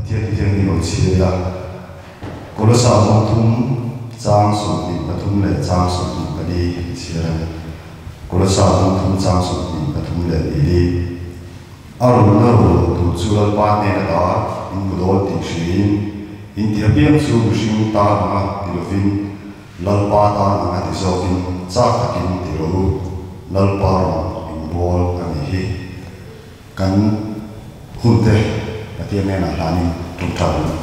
Pathian thu thianghlim lo chhiar ila, Kolosa bawng thum chang 23 leh chang 24 an chhiar a ni. Kolosa bawng thum chang 23 leh 4. A rulna rul loh tur chu Lalpa hnen ata in hmu dawn tih hriin, in ti apiang chu mihring tan anga ti lovin Lalpa tan anga ti zawkin chak takin ti rawh u, Lalpa rawn inbawl a nih hi. Kan hunte Pathian hnenah hlanin ṭawngṭai rawh u.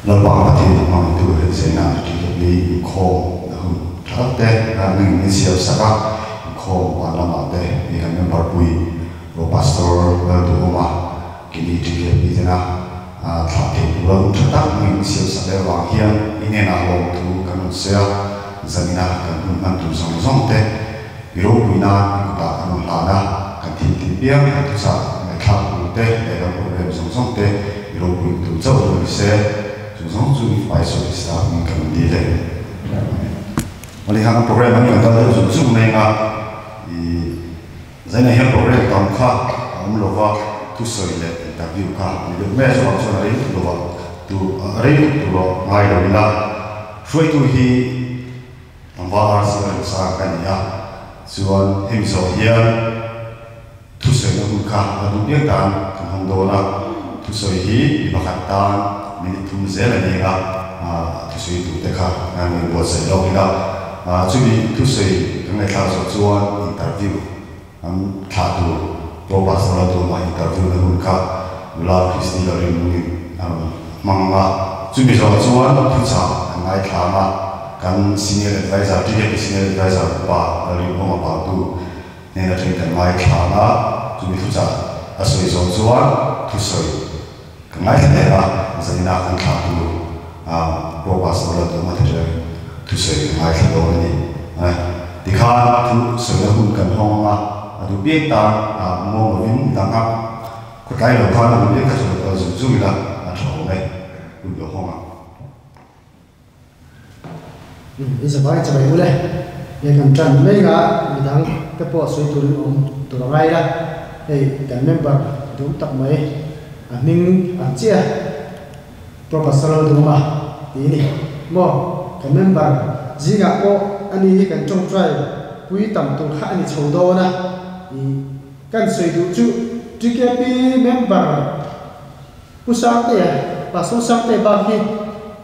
Lalpa Pathian in hmangaihtu he zaina TKP inkhawm na hun ṭha tak te nangin min siam sak a, inkhawm van lamah te hei kan member pui Ro Pastor Lalduhawma kini TKP tena thlah thei tura hun ṭha tak nangin min siam sak leh avang hian i hnenah lawmthu kan rawn sawi a, zanina kan hun hman tur zawng zawng te I ropui nan i kutah kan rawn hlan a, kan thil tih piang kan thuchah ngaihthlak tur te leh kan program zawng zawng te i ropui tur chauh lo ni se, chung zawng chu i fai sawi staff in kan rawn dil e. Amen. Awle kha kan program an kan kal deuh zung zung mai anga i zainah hian program tam kha a awm lova thusawi leh interview kha a ni deuh mai a, chuvang chuan a rei tuk lova tur a rei tuk tur a ngai lo ila hruaitu hi Tlangval RC Remsa ka ni a, chuan hemi zawh hian thusawina hun kha a duh piang tan kan hawng dawn a, thusawi hi mi pakhat tan minute thum zel a ni a, thusawi tur te kha kan rawn buatsaih lawk ila, chumi thusawi kan ngaihthlak zawh chuan interview an thlah tur Pro Pastor a duhma interview na hun kha nula Christy Lalrinlungin a rawn hmang a, chumi zawh chuan thuchah an ngaithlang a, kan Senior Adviser, TKP Senior Adviser upa Lalrinhawma Pautu hnen atangin kan ngaithlang a, chumi thuchah a sawi zawh chuan thusawi kan ngaithla leh a, zanina kan thlah tur Pro Pastor Lalduhma te atangin thusawi kan ngaithla dawn a ni. Tikhan thusawina hun kan hawng ang a, a duh piang tan muang lovin midang a khawtlai lo khan a duh piang kha chu lo kal zung zung ila a tha awm e, hun lo hawng ang. In zavai chabai ule he kan tan mai a midang te pawh sawi turin awm tur a ngai la, hei kan member duhawm tak mai a hming ang chiah Pro Pastor Lalduhawma tih a ni maw, kan member zingah pawh a ni hi kan tawngtai pui tam tur kha a ni chho dawn a, ih kan sawi duh chu TKP member Pu Sangtea, Pastor Sangtea bak hi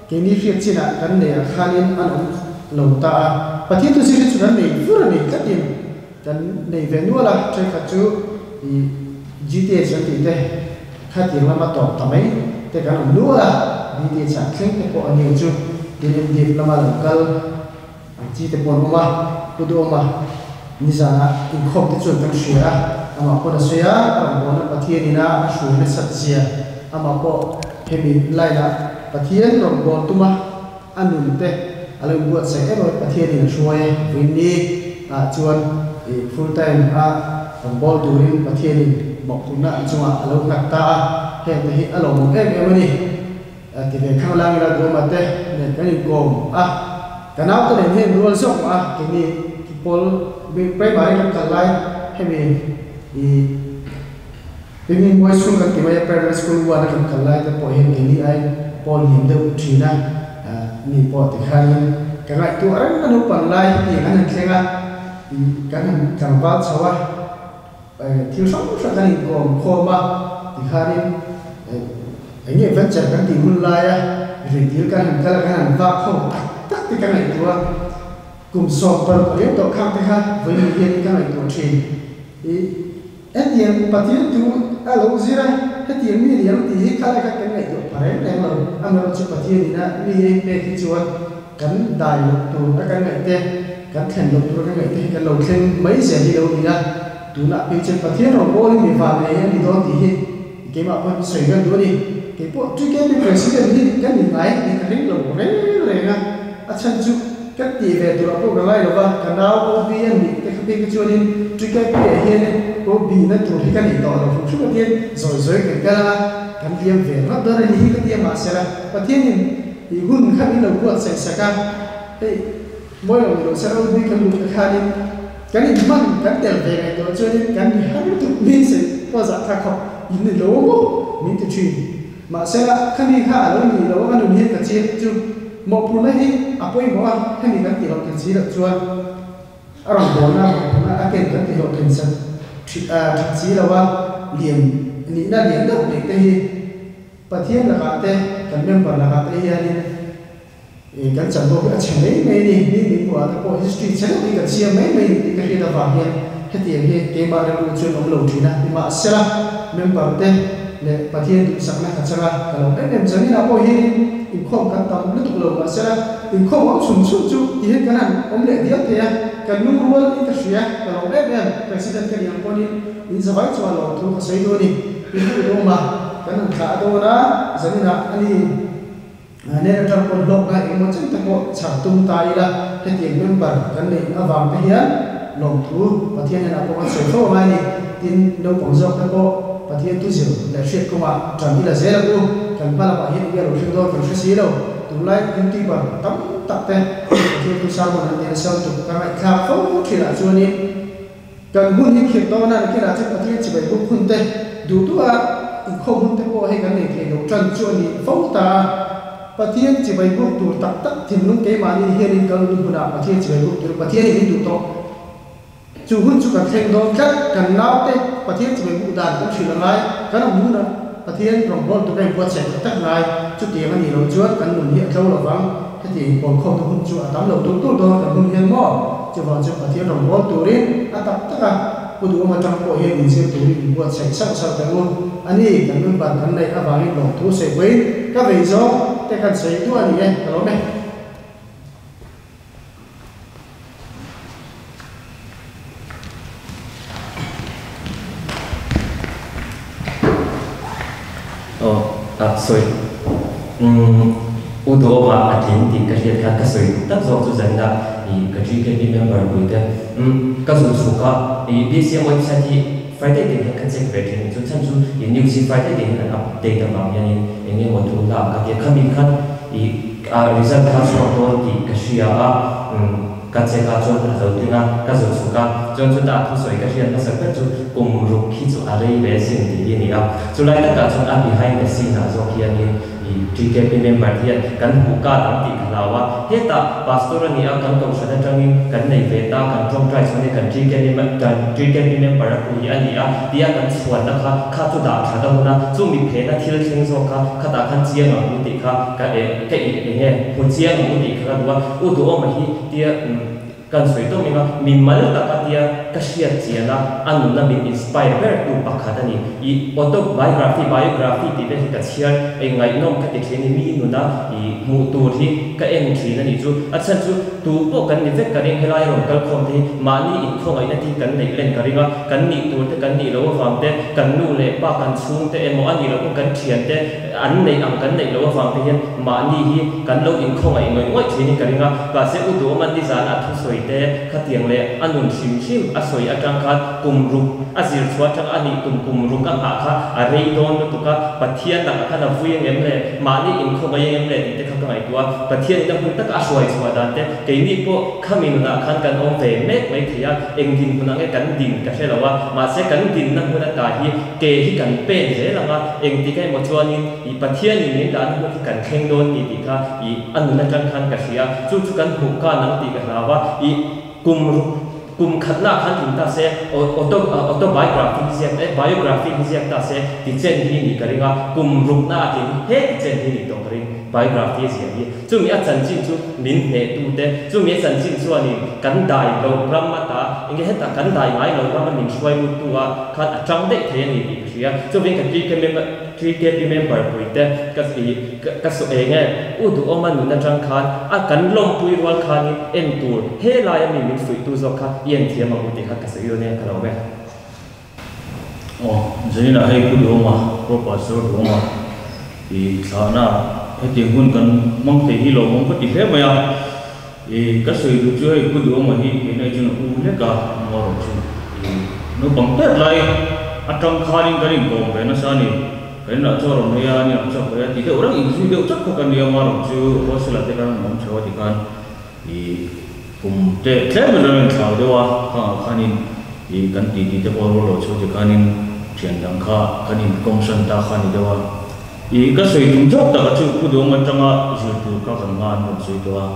keini hriat chinah kan nei ah khanin an awm lo ta a, Pathian thu zir hi chu kan nei fur a ni tlatin kan nei ve nual a, thenkhat chu ih GTH an tih te khatiang lama tawp ta mai te kan awm nual a, BTH ah thleng te pawh a ni chu tin MDF lama lo kal ang chi te pawh an awm a, Pu Duhawma nizanah inkhawm te chuan kan hria a, amah pawn a sawi a, a rawn bawhna Pathianin a a hruai nasat zia, amah pawh hemi line ah Pathian rawn bawl tum a, a nun te a lo inbuatsaih em em Pathianin a hruai a, vawiin ah chuan ih full time a rawn bawl turin Pathianin mawhphurhna a chungah a lo nghat ta a, heng te hi a lawmawm em em a ni. Ti ve khang lang ila Duhawma te nen kan inkawm a, ka naute nen hian rual zawk mah a, keini pawl primary kan kal lai hemi ih Pingin Boys School kan ti mai a, primary school one a kan kal lai te pawh hian keini ai pawl hniam deuh thin a, ni pawh tikhanin ka ngaihtuah reng a naupan lai hetiang an han thleng a, ih kan han tlangval chho a. Thil hrang hrang kan inkawm khawm a, tikhanin eng nge venture kan tih hun laia rihdil kan han kal a, kan han vak ho tak tak te ka ngaihtuah a, kum sawm paruk a liam tawh khang te kha vawiin hian ka ngaihtuah thin. Ih, hetiang Pathian thu a lo zir a, hetiang mi ni ang tih hi khalai kha kan ngaihtuah pha reng reng lo, amaherawhchu Pathian ina mi ei pek hi chuan kan dai loh tur a kan ngaih te, kan thlen loh tur a kan ngaih te hi kan lo thleng mai zel hi lo ni a, tunah phei chuan Pathian rawngbâwl hi mi van nei a ni dawn tih hi keimah pawhin sawi kan duh a ni. Kei pawh TKP President hi ka ni ngai tih ka ring lo reng reng a, a chhan chu ka tih ve turah pawh ka ngai lo va, ka nau OB a nih te kha phei kha chuanin TKP ah hian OB na tur hi ka nei tawh lo hrim hrim a tiin zawi zawi kan kal a, kan liam ve ringawt dawn a ni hi ka ti a, mahsela Pathianin I hun kha min lo buatsaih sak a, hei mawi lo ni lo se ro bik kan lut te khanin kan inhman kan tel ve ngaih tawh chuanin kan mi har lutuk mi se pawh zah thlak khawp in ni lo maw min ti thin. Mahsela khami kha alo ni lo a nun hian ka chiang chu mawhphurhna hi a pawimawh a, hemi kan tih hlawhtlin si loh chuan a rawn bawlna mawhphurhna a ken kan tih hlawhtlin sak that si lo a, lian nihna lian deuh neih te hi Pathian lakah te kan member lakah te hianin kan chanvo hi a chhe mai mai a ni. Ni min hmuhah te pawh history chhe deuh hi kan siam mai mai ni tih ka hriat avang hian hetiang hi keimah rilru chuan awm lo thin a. Nimahsela, member te leh Pathian duhsakna ka chang a, ka lo em em zaninah pawh hianin inkhawm kan tam lutuk lo mahsela inkhawm awm chhun chhun chu ti hian kan han awm leh dial thei a, kan lungrual in ka hria, ka lo em em. President ka nih ang pawhin in zavai chungah lawmthu ka sawi duh a ni. Inhmuh duh awm a, kan han thlah dawn a, zaninah a ni. Nen atang pawh hlawkna engemaw chen te pawh chhar tum ta ila, hetiang member kan neih avang te hian lawmthu Pathian hnenah pawh kan sawi fo angai a ni. Tin, naupang zawk te pawh Pathian thu zir leh hriat kawngah tan ila zel ang u. Kan hma lamah hian enge lo thleng dawn kan hre si lo. Tunlai YouTuber tam tak te Pathian thu sermon an ti nasa lutuk ka ngaihthlak fo thinah chuanin Kan hun hi khirh dawn a, nakinah chuan Pathian chibai buk hun te, duh duh a inkhawm hun te pawh hei kan nei thei lo tan chu a ni fo ta a. Pathian chibai buk tur tak tak thinlung keimahni hianin kal hun hunah Pathian chibai buk tur Pathianin min duh tawh. Chu hun chu kan thleng dawn tlat, kan naute Pathian chibai buk dan kan hrilh a ngai, kan awm hunah Pathian rawngbâwl tur a inbuatsaih tak tak ngai, chutiang a nih loh chuan kan nun hi a tlo lo vang. Hetiang inpawlkhawmna hun chu a tam lo tur tur dawn kan hun hian maw? Chuvang chuan Pathian rawngbâwl turin a tak tak a, Pu Duhawma tang pawh hian inzir turin inbuatsaih sauh sauh teh u. A ni, kan member kan neih avangin lawmthu sawi puiin ka vei zawng te kan sawi duah a ni e, ka lawm e. Aw, a sawi. Umm, U Duhawma a tling tih ka hriat khan ka sawi duh tak zawk chu zanina i ka GKP member pui te. Umm, ka zut chhuk a, i BCM website hi Friday tin hian ka check ve thin chu chhan chu i news hi Friday tin hian an update avang hianin eng nge maw thu hla ka tia khami khan i a result kha chhuak dawn tih ka hria a, umm, ka check a chuan a lo tling a, ka zut chhuk a, chuan chuta a thusawi ka hriat hmasa ber chu kum ruk hi chu a rei ve sin tih hi a ni a, chulai takah chuan a behind the scene ah zawk hianin i TKP member te hian kan hmuh ka dang tih ka hlau a, hetah pastor a ni a, kan kohhran atangin kan nei ve ta, kan tawngtai chhuan hi kan TKP member a pui a ni a tia kan chhuanna kha kha chu dah that a hun a, chumi phena thil thleng zawk kha khatah khan chiang ang u tih kha ka eh ka ih eng nge hmu chiang ang u tih kha ka duh a, U Duhawma hi tia kan sawi tawh mai a, mi mal taka tia ka hriat chian a, a nunna min inspire ber tu pakhat a ni. I autobiography, biography tih vel hi ka chhiar, eng ngaihnawm ka ti thin a ni, mi nuna i hmuh tur hi ka en thin a nih chu. A chhan chu tu pawh kan ni vek ka ring, helai rawn kal khawm te hi mahni inkhawngaihna te hi kan neih len ka ring a, kan nih tur te kan nih loh avang te, kan nu leh pa, kan chhung te emaw a nih loh pawh kan thian te, An neih ang kan neih loh avang te hian mahni hi kan lo inkhawngaih ngawih ngawih thin in ka ring a, mahse U Duhawma nizan a thusawi te khatiang leh a nun hrim hrim a sawi atang khan kum ruk a zir chhuah atang a nih tum kum ruk a nghah kha a rei dawn lutuk a, Pathian lakah khan a vui angem le, mahni inkhawngaih angem le tih te kha ka ngaihtuah a, Pathian in a hun taka a hruai chhuah dan te keini pawh khami nunah khan kan awm ve mek mai thei a, eng dinhmun ang nge kan din ka hre lo a, mahse kan dinna hmun ata hi Ke hi kan pen zel ang a, engtik emaw chuanin i Pathianin min dahna hmun hi kan thleng dawn ni tih kha i a nun atang khan ka hria. Chu chu kan hmuh khan ang tih ka hlau a, i kum ruk kum khatnaah khan tling ta se, auto autobiography hi ziak eh biography hi ziak ta se ti chen hi nih ka ring a, kum rukna a tling he ti chen hi nih tawh ka ring biography a ziah hi. Chumi a chanchin chu min hnehtute, chumi a chanchin chuanin kan dai loh ram ata, enge hetah kan dai ngai loh rama min hruai luttu a khan a tang daih thei a ni tih ka hria. Chuvin ka TKP member puite ka ih ka saw eng e, U Duhawma nun atang khan a kan lawmpui rual khanin en tur helai ami min fuihtu zawk kha i en thiam ang u tih kha ka sawi dawn e, ka lo ve. Aw, Zaninah hei Pu Duhawma, Pro Pastor Duhawma i thlahna hetiang hun kan hmang thei hi lawmawm ka ti hle mai a. I ka sawi duh chu hei Pu Duhawma hi keina chuan a u hlek a, amaherawh chu i naupang tet lai atang khanin kan inkawm ve nasa a ni. Kan inah chaw rawn ei a, an inah chaw ka ei a ti deuh reng inzui deuh chak kha kan ni a, amaherawh chu hostel ah te khan an awm theuh a ti khan I kum te tlem in rawn inthlau deuh a, khangah khanin i kan titi te pawh rual lo chho ti khanin thian dang kha kan inkawm hran ta kha a ni deuh a. I ka sawi tum zawk taka chu Pu Duang atanga zir tur kha kan nga an rawn sawi tawh a.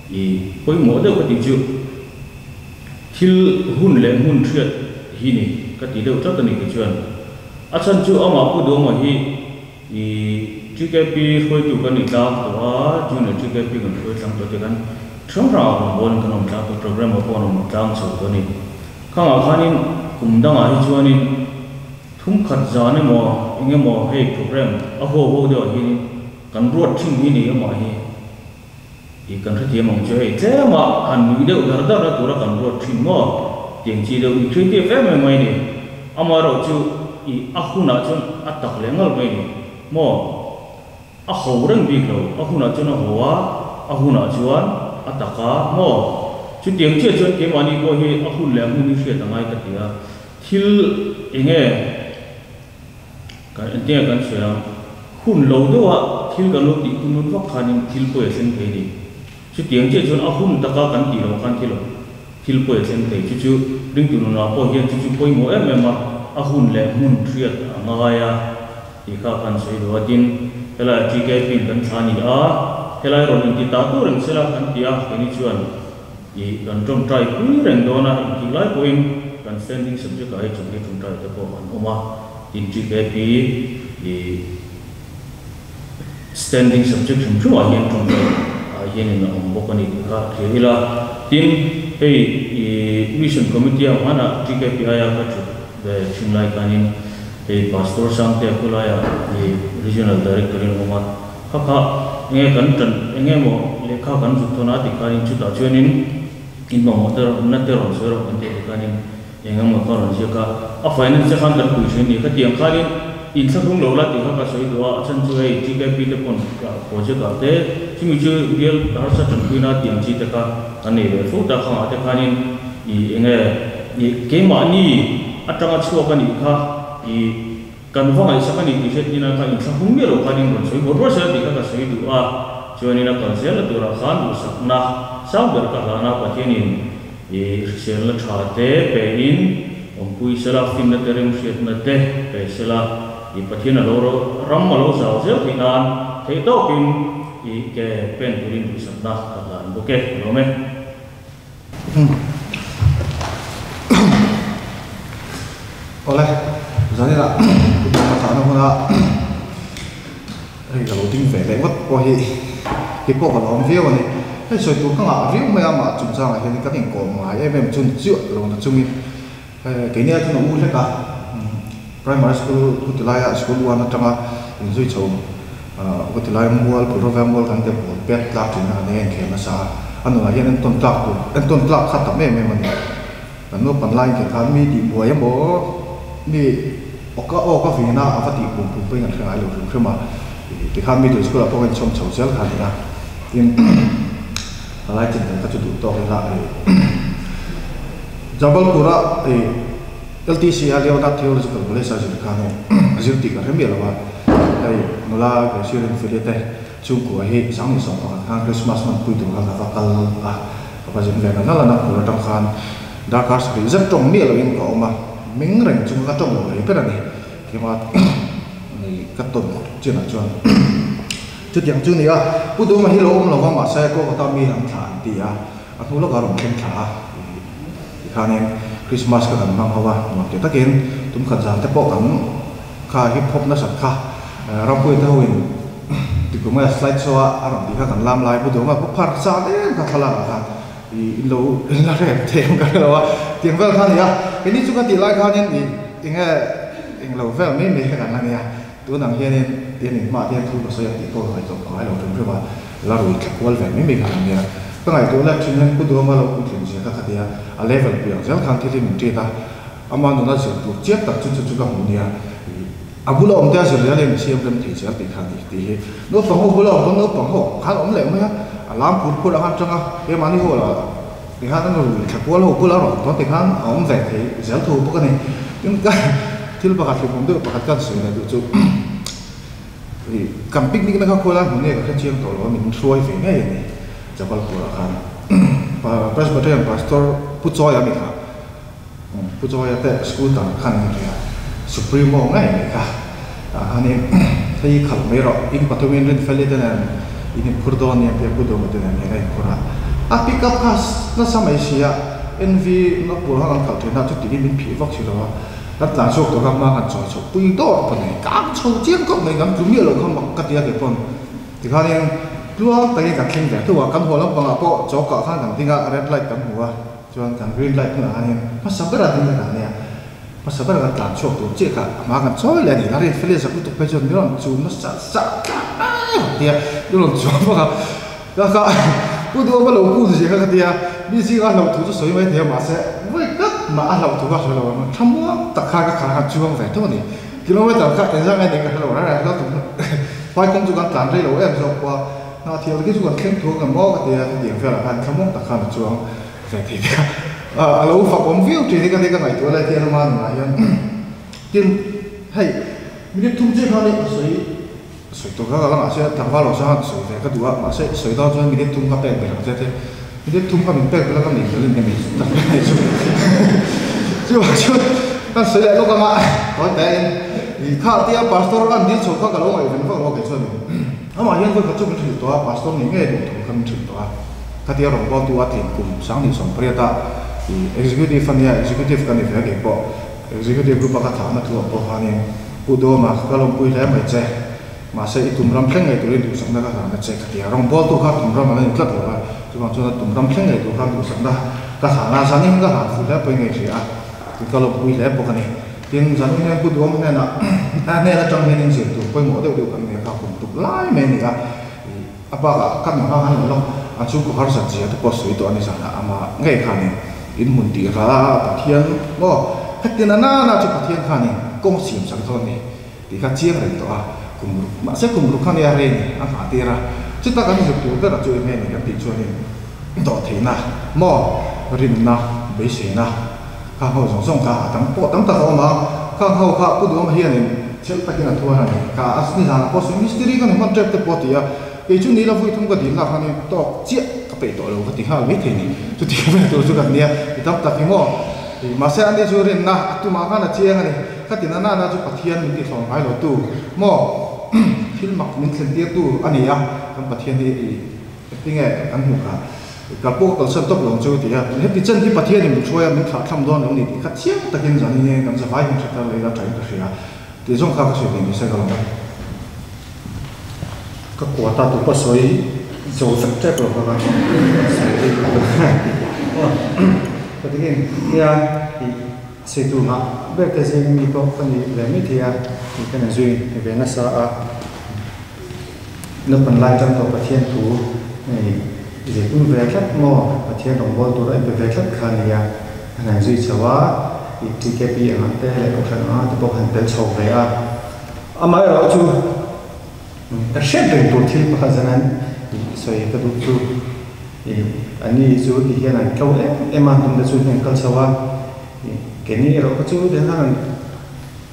I pawimawh deuh ka tih chu thil hun leh hmun hriat hi ni ka ti deuh tlat a ni kei chuan. A chhan chu amah Pu Duanga hi i TKP hruaitu kan ni tlang tawh a, Junior TKP kan hruai tlang tawh te khan hrang hrangah rawngbawlin kan awm tlang tawh, programme ah pawh an awm tlang chho tawh a ni. Khangah khanin kum dangah hi chuanin thum khat zan emaw eng emaw hei programme a haw haw deuhah hianin kan ruat thin hi ni amah hi i kan hrethiam ang chu hei tlema han nui deuh dar dar na tura kan ruat thin maw tiang chi deuh i creative em em mai ni amaherawh chu i a hunah chuan a tak leh ngal mai ni maw. A ho reng bik lo, a hunah chuan a ho a, a hunah chuan a tak a, maw? Chutiang chiah chuan keimahni pawh hi a hun leh a hmun hi hriat a ngai ka ti a, thil eng nge kan engtinge kan sawi ang, hun lo deuha thil kan lo tih hun vak khanin thil pawi a thleng thei a ni. Chutiang chiah chuan a hun taka kan tih loh khan thil thil pawi a thleng thei. Chu chu ringtu nunah pawh hian chu chu pawimawh em em a, a hun leh hmun hriat a ngai a tih kha kan sawi duh a. Tin, helai TKP in kan thla a ni a, helai rawn inti ta tur reng sela kan ti a, keini chuan ih kan tawngtai pui reng dawn a, intih lai pawhin kan standing subject ah hi chawhmeh tawngtai te pawh an awm a. Tin, TKP ih. Standing subject hrim hrim ah hian tawngtai ah hianin a awm bawk a ni tih kha thlir ila. Tin, hei i Mission Committee ah hmanah TKPI a ka thut ve thin lai khanin hei Pastor Sangtea khawlaia i Regional Director in a awm a, kha kha enge kan tan enge maw lehkha kan zuk thawn a tih khanin chutah chuanin in mamawh te na te rawn sawi rawh kan tih tih khanin Eng emaw ka rawn ziak a, a finance te khan kan pui thin ni. Khatiang khanin inthlahrung lo la tih kha ka sawi duh a, a chhan chu hei TKP te pawn project ah te chumi chu bial harsa tanpuina tih ang chi te kha kan nei ve fo ta khangah te khanin ih enge ih keimahni atanga chhuak a nih kha ih kan va ngaihsak a ni tih hriat ina kha inthlahrung miah lo khanin rawn sawi bawrh bawrh zel tih kha ka sawi duh a, chuanin a kal zel na turah khan duhsakna sang ber ka hlan a, Pathianin I hriselna tha te pe in awmpui sela, finna te remhriatna te pe sela, i Pathian a lo ram a lo zau zel theih nan theih tawkin i ke pen turin duhsakna ka hlan bawk e, ka lawm e. Awle, zaninah ka bawk a thahna huna Hei ka lo ding ve leh ngawt pawh hi keipawh ka lawm viau a ni. Hei sawi tur ka ngah viau mai a, mah chungchangah hian kan inkawm ngai em em chu ni chiah lo na chungin keini ah chuan a u hlek a, primary school ka ti laia school one atanga inzui chho ka ti lai mual Pulrovia mual kan dep ball pet tlak thin a kan ei a inkhel nasa a, a nunah hian entawn tlak tur entawn tlak kha tam em em a ni. Kan naupang lai inkhel khan mi tih buai emaw mi awka awk a vin a, a va tih pum pum pawhin an hre ngai lo hrim hrim a, tikhan middle school ah pawh ka inchhawm chho zel kha a ni a, tin palai chin tel kha chu duh tawk ila Jabalpur a LTC a Leonard Theological College a zir khan a zir tih ka hre miah lo a, hei nula Gracie Rinfeli te Chhungkua hi 2011 khan Christmas hmanpui tur khan ka va kal a, ka va zin ve nal nal a, Nagpur atang khan darkar sarih zet tawng miah loin ka awm a, meng reng chung ka tawng lo rei ber a ni. Keimah ka tawn chinah chuan chutiang chu ni a, Pu Duma hi lo awm lo va, mahse Kolkata mi han thlah an ti a, a hnu lawkah rawn thleng thla a, tikhanin Christmas kha kan hmang ho a, nuam ti takin tum khat zan te pawh kan kha hip hop nasat kha Rampuii te hoin Tikum nge slide show a a rawn tih kha kan lam lai pu duh ang a, pu phar zat em kha thlalak ah khan ih in lo in la rem thei ang ka hrelo a, tiang vel kha a ni a, keini chu ka tih lai khanin ih enge englo vel mai mai kha kan la nia, tun ang hianin tian in hmaah hian thu ka sawi ang tih pawh ka ngaihtuah ka ngailo hrim hrim a, la rui thla kual ve mai mai kha kan nia, ka ngaihtuah leh thin hian pu duhama lo puitlin zia kha ka tia, a level pui ang zel khan thil hi min treat a, ama nuna zir tur chiang tak chu chu chu ka hmu nia. A bula awm te a zir zel em siam rem thei zel tih kha a ni tih hi naupang ho bula awm pawn naupang ho khan awm leh mai a, a lam phur phur ang atang a keimahni ho lah tikhan an rui thla kual ho bula rawn tawn tikhan a awm ve thei zel tho bawk a ni. Tin ka thil pakhat hlimawm deuh pakhat ka han sawi leh duh chu ih kan picnic na kha khualai hmun nge ka hre chiang tawh lo a min hruai ve ngei a ni Jabalpur ah khan Presbyterian Pastor Pu Chawia mi kha. Pu Chawia te school tan khan an ria Supremo ngei mai kha tah khanin Hei khalh mai rawh, in pathumin Rinfeli te nen in inphur dawn nia tia Pu Duhma te nen hian a inphur a. A pick up kha nasa mai si a, NV Nagpur kha kan khalh thin a, chuti hi min phih vak si lo a. Kan tlan chhuak tur kha hma kan chawi chhoh pui dawr pawh nei, kang chho chiang khawp mai, kan tlu miah lo kha mak ka ti a kei pawn. Tikhanin tluang takin kan thleng ve tho a, kan haw lampangah pawh chawkah khan kan ding a, red light kan hmu a, chuan kan green light hunah khanin hmasa berah ding ka nia. Hmasa ber kan tlan chhuak tur chiah kha a hma kan chawi leh a ni. A rin felih zak lutuk phei chuan min rawn chum nasa sa tlat a tia, min rawn chum vak a. Ka kha Pu Duhawma lo kun zia kha ka tia, mi zinga a hlauh thu chu sawi mai thei a mahse vawi khat mah a hlauh thu kha a sawi lo ang. Thlamuang tak khan ka khalh khan chuang ve tho a ni. Kilometer kha engzah nge nih ka hre lo reng reng hlauh tum phai kawng chu kan tlan rei lo em zawk pawh a, hnahthial te khi chu kan thleng thu ang em aw ka tia, hetiang velah khan thlamuang tak khan a chuang ve thei te kha a lo fak awm viau thin hi ka nia ka ngaihtuah lai hian ama nunah hian tin hei minute thum chiah khan a sawi sawi tur kha ka la mahse tlangval lo sang a sawi ve ka duh a mahse sawi dawn chuan minute thum ka pek belh ang che te minute thum kha min pek belh a ka nei belh in emi tak mai nei chu chuvang chuan kan sawi leh lawk anga tawi te in i kha tia pastor an dil chho kha ka lo ngaihven vak lo kei chuan amah hian vawi khat chu min hrilh tawh a pastor ni ngei duh thu kha min hrilh tawh a. Khatia rawn bawltu a tlin kum 2018 ah i Executive a nia, Executive ka ni ve kei pawh. Executive group a ka thahna thu ah pawh khanin Pu Dawma ka lawmpui hle mai che. Mahse i tum ram thleng ngei turin duhsakna ka hlan a che khatia rawn bawltu kha tum ram a la ni tlat lo a, chuvang chuan a tum ram thleng ngei tur khan duhsakna ka hlan a, zanin ka hlan fuh hle pawhin ngei hria a, tin ka lawmpui hle bawk a ni. Tin, zanin hian Pu Duhawm hnenah a hnen atang hian inzir tur pawimawh deuh deuh kan nei a, kha kum tuk lai mai a ni a. A bakah ka mi hma han lo a chu ka harsat zia te pawh sawi tawh a ni zanah amah ngei khanin in hmun tih rah a Pathian maw heti na na na chu Pathian khanin kawng siam sak dawn a ni tih kha chiang reng tawh a kum ruk mahse kum ruk khan a rei ni a nghah tir a chuta kan zir tur berah chu eng nge ni kan tih chuanin dawhtheihna maw rinna beiseina khang ho zawng zawng kha a tam pawh tam tak a awm a khang ho kha Pu Duhawma hianin Chhelh takin a thuar a ni. Ka a nizanah pawh sawi mistiri ka ni hman tep te pawh a ti a, kei chu nila vui thum ka dil lak khanin tawk chiah ka peih tawh lo ka ti nghal mai thei ni. Chuti vel tur chu kan nia ti tam tak hi maw? Mahse ani chu rinna a tumah khan a chiang a ni. Ka ti na nana chu Pathian min tithlawm ngai lo tu maw? Thil mak min thlen tir tu a ni a, kan Pathian hi i Engtinge kan hmuh kha? Kal pawh ka kalsan tawp lo ang chu ti a, heti chen hi Pathianin min hruai a, min thlahthlam dawn lo ni tih kha chiang takin zanin hian kan zavai hian hre thar leh ila thain ka hria tih zawng kha ka sawi thei ni se ka lo. Ka kuata tu pawh sawi zo vek tep lo kha ka sawi thei lo aw ka ti ngei nia tih sawi tur nghah ber te zing mi pawh ka ni ve mai thei a tih ka ni zui ve nasa a. Naupang lai tang tawh Pathian thu hei zirpui ve tlat maw? Pathian rawngbâwl tur a inpe ve tlat kha a nia. A han zui chho a, ih TKP ang ang te leh Kohhran ang ang te pawh han tel chho ve a. Amaherawh chu ka hriat reng tur thil pakhat zan an sawi ka duh chu ih ani chu ti hian an tlo em em a, hnung te chu heng kal chho a, ih keini erawh kha chu ti hian an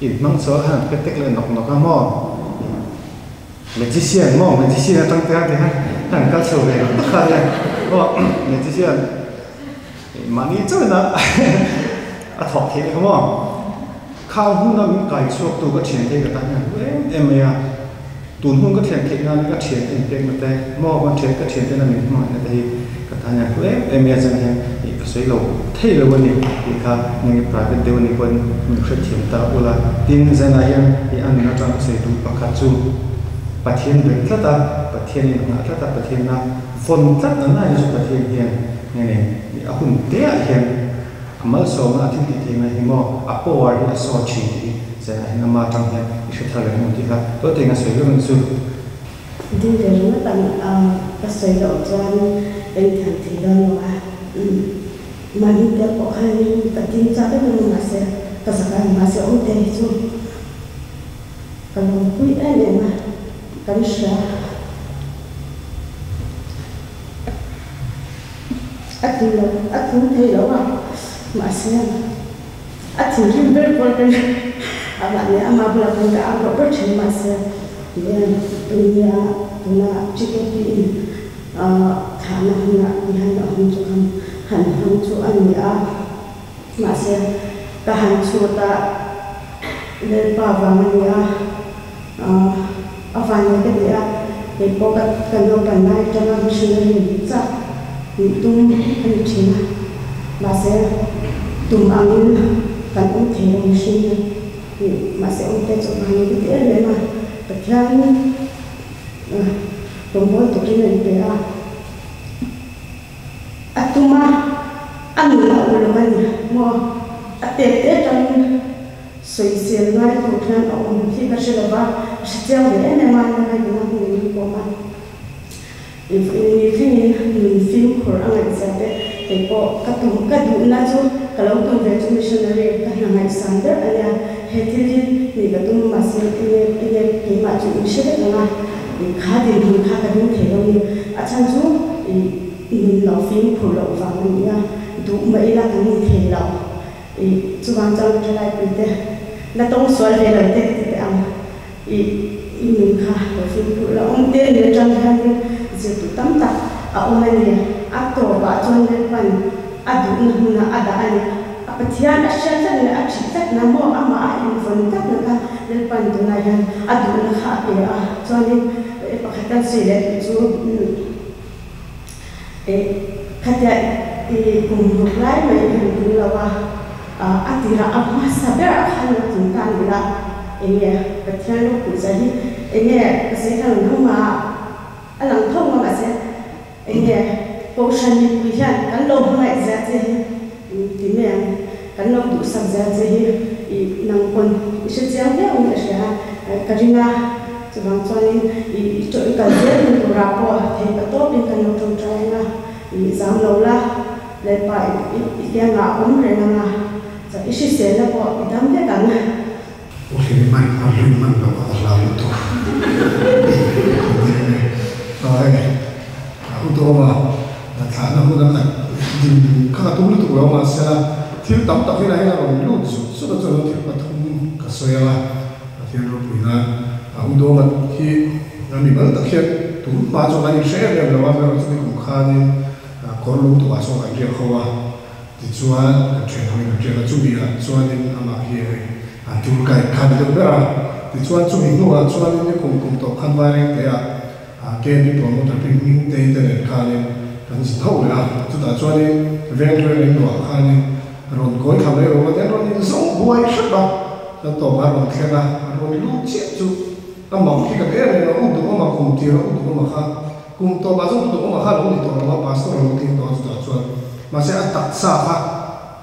inhmang chho a, han pe tek leh nawk nawk a maw? Magician maw magician atang te a han kal chho ve lo tak kha nia aw magician mahni chauhin a a thawk theih kha maw khang huna min kai chhuak tu ka thian te ka tan hian hlu em em mai a tun hun ka thlen theih nan ka thian en pek na te maw ka thian ka thian tena min hmangaih na te hi ka tan hian hlu em em mai a chuan hian ih ka sawi lo thei lo a ni tih kha nge private deuh a nih pawhin min hrethiam ta ula tin zanah hian ih a nun atang ka sawi duh pakhat chu Pathian bet tlat a, Pathian inngah tlat a, Pathianna vawn tlat na na hi chu Pathian hian nge ni ih a hun te ah hian a malsawmna a thil tih theihna hi maw a power hi a saw thin tih hi zanah hian ama atang hian i hre thar leh hmun tih kha tawh teng a sawi vek ang chu. Ding ve ringawt ang a, ka sawi loh chuan engthiam thei dawn lo a, mahni tel pawh khanin ka ding chak em em a mahse ka zak a mahse awm te hi chu ka lawmpui em em a, kan hria a tling lo a tling thei lo a mahse A thinrim ber pawh ka nia, amah leh ama bulah khan ka au loh ber thin mahse tihian nia tuna TKP in thahna hunah tihian a hun chu khan han hmang chu a ni a, mahse ka han chhut a Lalpa vang a ni a. A vannei ka ti a, kei pawh ka ka naupan lai atanga missionary nih chak nih tum a ni thin a, mahse tum angin kan awm thei lo mihring hi ih mahse awmte chu vannei ka ti em em a, Pathian rawngbâwl turin a inpe a. A tum a, a nun a uluk a ni maw? A tep te atangin sawisel ngai tur hian a awm hi ka hre lo va, ka hre chiang ve em em a, nanga in a hmun in kawm a, ni thlengin nun fimkhur a ngaihzia te kei pawh ka tum, ka duhna chu ka lo tum ve chu missionary ka hna ngaihsan ber a nia, he thil hi nih ka tum mahse enge enge keimah chu in hre vek ang a, kha dinhmun kha ka ding thei lo ni, a chhan chu ih. Nun lo fimkhur loh vang a ni a, duh mah ila kan ni thei lo. Ih, chuvang chuan thalai puite la tawng sual ve lo te ka ti teh ang. Ih, i nun kha lo fimkhur la awm te ni atang hianin zirtu tam tak a awm a ni. A tawpah chuan Lalpan a duhna hmunah a dah a ni. A Pathian a hriat tlat leh a thih tlatna maw amah a invawn tlatna kha Lalpan tunah hian a duhna kha a pe a. Chuanin pakhat kan sawi leh duh chu. Khatia i kum ruk lai mai i han ding lo a, a tirah a hmasa ber a khan lo tling ta ni la, enge Pathian ropui zah hi enge ka sawi kha lo nangmah a lang tho nga mahse enge Kohhran mipui hian kan lo hmangaih zia che hi ti mai ang, kan lo duhsak zia che hi i nang pawn i hre chiang viau in ka hria a, ka ring a. Chuvang chuanin i i tawih kal zel hun turah pawh thei pa tawpin kan lo tawngtai ang a, i zam lo la, Lalpa i i i kiangah a awm reng ang a, chuan i hriselna pawh i dam vek ang. U hlim man a hlim man lo a ka hlau lutuk Ai u Dawma thlahna huna ka din kha ka tum lutuk lo mahsela thil tam tak hi lah hian a rawn lut zut zut a chuan thil pathum ka sawi ang a. Pathian ropuina a u Dawmat hi a mi mal tak hian tun hma chu kan inhre em em lo a, amaherawh chu nikum khanin kawr lung tukah sawn kan riak ho a, tichuan kan thian hoin kan riak a, chumi ah chuanin amah hi hei a tour guide kha a ni deuh ber a, tichuan chumi hnuah chuanin nikum kum tawp khan Vairengte ah KNP promoter pi Hmingtei te nen khanin kan zin ho leh a, chutah chuanin Venghlui Ringluah khanin rawn kawi thla mai rawh a, tian rawn inzawng buai hrep a. Ka tawp a rawn thleng a, a rawn lut chiah chu a mak hi ka ti em em a, u duhawma kum tir a u duhawma kha kum tawpah chuan u duhawma kha a lo ni tawh lo a, pastor a lo tling tawh a chutah chuan mahse a taksa kha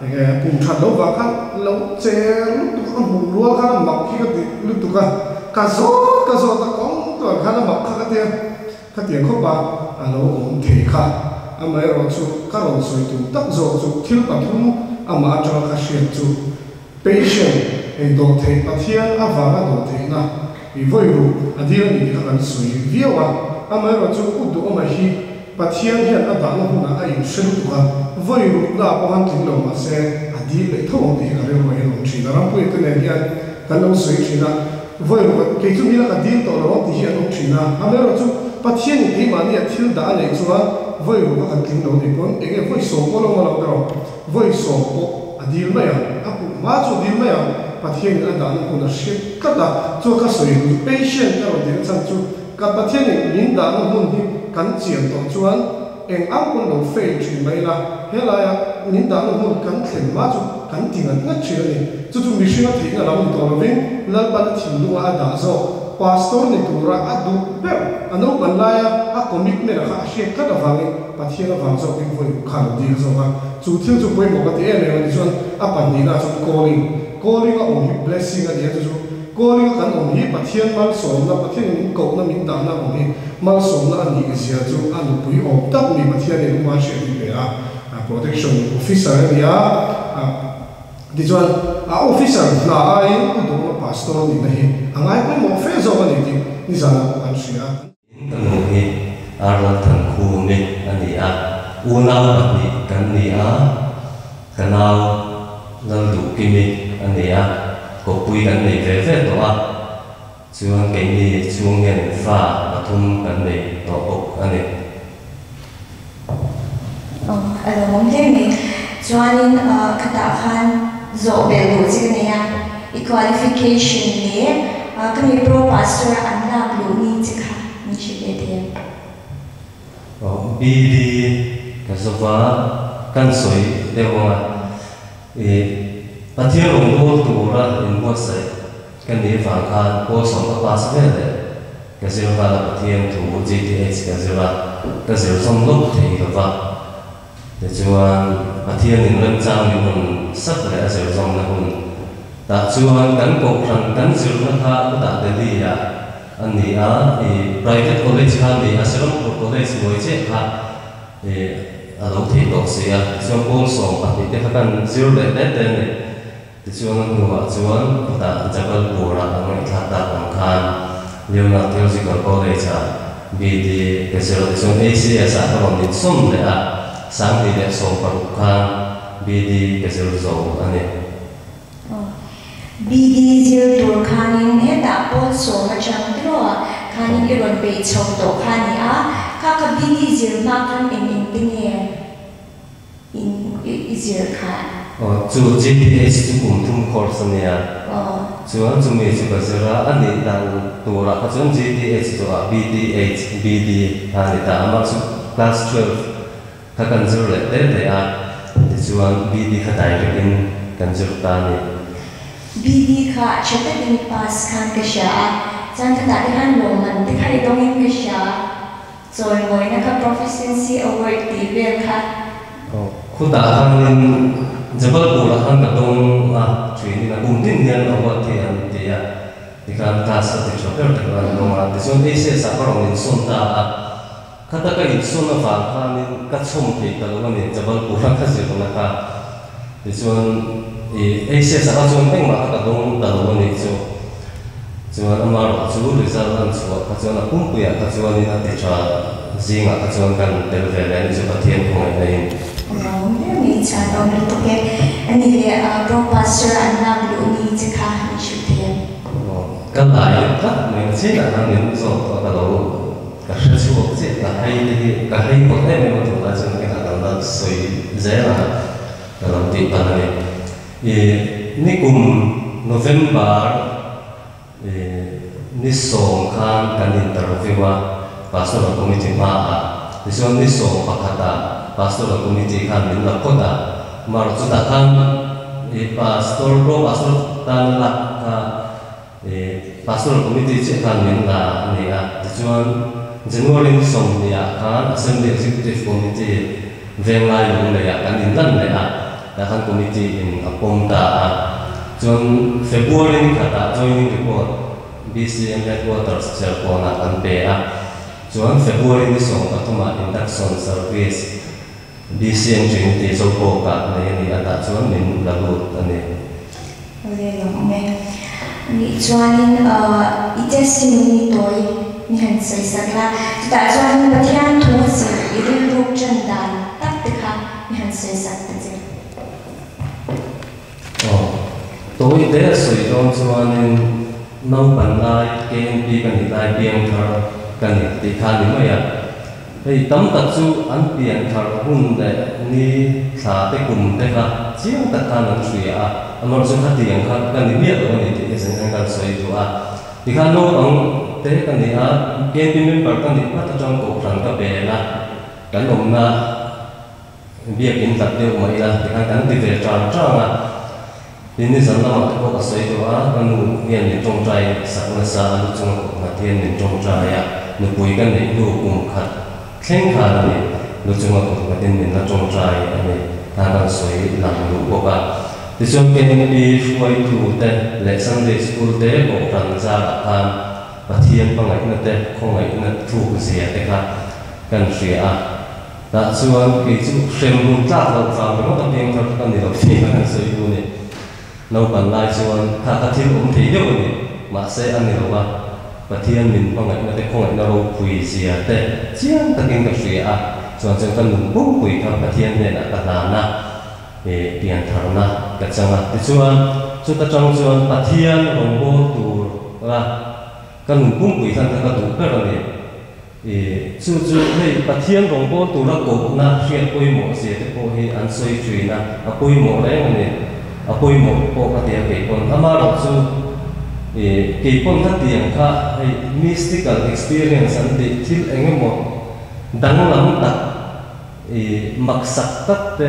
enge kum that lo vang khan lo cher lutuk a, ka hmuh rual khan a mak hi ka ti lutuk a, ka zawt ka zawt a kawng tuan khan a mak kha ka ti a, khatiang khawp a a lo awm thei kha amaherawh chu ka rawn sawi tum tak zawk chu thil pathum amah atanga ka hriat chu Patient, hei dawhtheih Pathian avanga dawhtheihna i vawi ruk a dil a ni tih kha kan sawi viau a, amaherawhchu u duhawma hi Pathian hian a dahna hunah a inhre lutuk a, vawi rukna ah pawh han tling lo mahse a dil leh tho ang tih hi ka rilru ah hian a awm thin a, Rampuia te nen hian kan lo sawi thin a, vawi ruk a kei chu nila ka dil tawh lo ang tih hi an awm thin a, amaherawhchu Pathianin keimahni a thil dah a neih chuan vawi ruk a kan tling lo nih pawn enge vawi sawm pawh lo awm lo erawh Vawi sawm pawh a dil mai ang, a puh hma chu a dil mai ang, Pathianin a dahna hmun a hriat tlat a, chuan ka sawi duh patient ka rawn tihna chhan chu ka Pathianin min dahna hmun hi kan chian tawh chuan eng ang pawn lo fail thin mai ila, helaia min dahna hmun kan thlen hma chu kan ti ngat ngat thin a ni. Chu chu mihringa theihna lam ni tawh lovin Lalpan a thinlunga a dah zawk, pastor ni tura a duh ber, a naupan laia a commitment a kha a hriat tlat avangin Pathian avang zawkin vawi ruk khan a dil zawk a, chu thil chu pawimawh ka ti em em a ni chuan a pahnihna chuan calling, calling a awm hi blessing a ni a, chu chu calling a kan awm hi Pathian malsawmna, Pathianin min kohna min dahna awm hi malsawmna a nih zia chu a nupui awm tak mi Pathianin uma hriat hi pe a, protection officer a ni a, tichuan a officer hna aiin u duhna pastor nihna hi a ngai pawimawh fe zawk a ni tih nizanah pawh kan hria. Ka nu hi Arnold Thankhumi a ni a, unau pahnih kan ni a, ka nau Lalduhkimi a ni a, kawppui kan nei ve ve tawh a, chuan keini chhung hian fa pathum kan nei tawh bawk a ni. Aw, a lo awm hle mai. Chuanin khatah khan zawh belh duh che ka nei a, i qualification leh ka mi pro pastor an lak luh ni che kha min hrilh leh thei em? Aw, BD ka zova kan sawi deuh ang a, ih Pathian rawngbâwl tura inbuatsaih ka nih vang khan pawl sawm ka pass vel leh ka zir nghal a, Pathian thu GTH ka zir a, ka zir zawm lawk thei lo va, tichuan Pathianin remchang min rawn sak leh a zir zawmna hun tah chuan kan kohhran kan zirna kha khutah Delhi-ah A ni a, i private college kha a ni a, Serampur college buai chiah kha i a lo thei tawh si a, tichuan pawl 12 te kha kan zir leh det te a ni. Tichuan a hnuah chuan khutah Jabalpur-ah an ngaihthlak tak ang khan Leonard Theological College-ah BD ka zir a, tichuan ACS-ah ka rawn insawm leh a, 2016 khan BD ka zir zo a ni. BD zir tur khanin hetah pawl 10 atang tiraw khanin i rawn beih chho tawh kha a ni a, kha kha BD zir hma khan eng eng te nge in i zir kha? Aw, chu GTH chu kum thum course a nia, chuan chumi chu ka zir a, a nih dan turah kha chuan GTH zawhah BTH, BD kha a ni ta a, mah chu class 12 Kha kan zir leh te te a, tichuan BD kha direct in kan zir ta a ni. BD kha tha takin pass khan ka hria a, chuan khatah te khan lawmman te kha i dawngin ka hria, chawimawina kha Proficiency Award tih vel kha. Aw, khutah khanin Jabalpur ah khan ka dawng a, thin in a kum tin hian award hi an ti a, tikhan class a ti tha ber te kha an dawng a, tichuan ACS ah ka rawn insawn ta a. Khata ka insawn avang khanin ka chhawm thei ta lo a ni, Jabalpur a ka zirna kha. Tichuan i ACS ah kha chuan engmah kha ka dawng ta lo a nih chu. Chuan amarawh chu result an chhuah kha chuan a pumpuiah kha chuanin a ti tha zingah kha chuan kan tel ve leh a nih chu Pathian khawngaihna in. Lawm ber mai chuan awm lutuk e. A nih leh Pro Pastor an lak luh ni che kha min hrilh thei em? Ka lai tlat mai na chinah khan min zawt tawh a ka lo. Ka hre chhuak chiah, ka hei te hi ka hei pawt em em a tunlai chuan kinah kan la sawi zel ang a, ka lo tih pan a ni. I nikum November i ni 10 khan kan interview a Pastoral Committee hmaah, tichuan ni 11 ah Pastoral Committee khan min la phawt a, marawh chutah khan i Pastor, Pro Pastor tan lak kha I Pastoral Committee chiah khan min la a ni a, tichuan January ni 20 ah khan Assembly Executive Committee Venglai Lungleiah kan inlan leh a, tah khan Committee in a pawm ta a. Chuan February ni khatah Joining Report BCM Headquarters Cherkawnah kan pe a, chuan February ni 13 ah Induction Service BCM Trinity Zopawkah nei a ni a, tah chuan min la lut a ni. Awle lawm awm e. Nih chuanin i testimony tawi mi han sawi sak la, chutah chuanin Pathian thu zir i rilruk tan dan tak te kha mi han sawi sak ta che. Aw, tawi te a sawi dawn chuanin naupan lai KNP ka nih lai piangthar ka ni tih kha a ni mai a. Hei tam tak chu an pian thar hun leh ni thla te kum te kha chiang tak khan an hria a, amaherawh chu khatiang kha ka ni miah lo a ni tih hi zan hian kan sawi duh a. Tikhan naupang te ka ni a, KNP member ka nih hmat atang kohhran ka bel a, kan awmna Biakin tlat deuh mah ila tikhan kan ti ve tang tang a, tin nizan lamah te pawh ka sawi duh a, ka nu hian min tawngtai sak nasa a, lu chunga kawp nghat hian min tawngtai a, nupui ka neih hnu kum khat thleng khan a ni, lu chunga kawp nghatin min la tawngtai a ni, khan kan sawi lang duh bawk a. Tichuan KNP hruaitu te leh Sunday School te kohhran zarah khan Pathian hmangaihna te khawngaihna thuk zia te kha kan hria a. Tah chuan kei chu hrem hun tlak loh vang ringawt a piang thar ka ni lo tih ka han sawi duh a ni. Naupan lai chuan kha ka thil awm thei deuh a ni, mahse a ni lo a, Pathian min hmangaihna te khawngaihna ropui zia te chiang takin ka hria a, chuan chuan ka nun pumpui kha Pathian hnenah ka hlan a, i pian tharna ka chang a. Tichuan chuta tang chuan Pathian rawngbâwl tur a ka nun pumpui hlan kha ka duh ber a ni. I chu chu hei Pathian rawngbâwl tura kohna hriat pawimawh zia te pawh hi an sawi ṭhin a, a pawimawh reng a ni. A pawimawh pawh ka ti a kei pawn. Amaherawh chu Kei pawn ka tiang kha hei mystical experience an tih thil eng emaw danglam tak mak sak tak te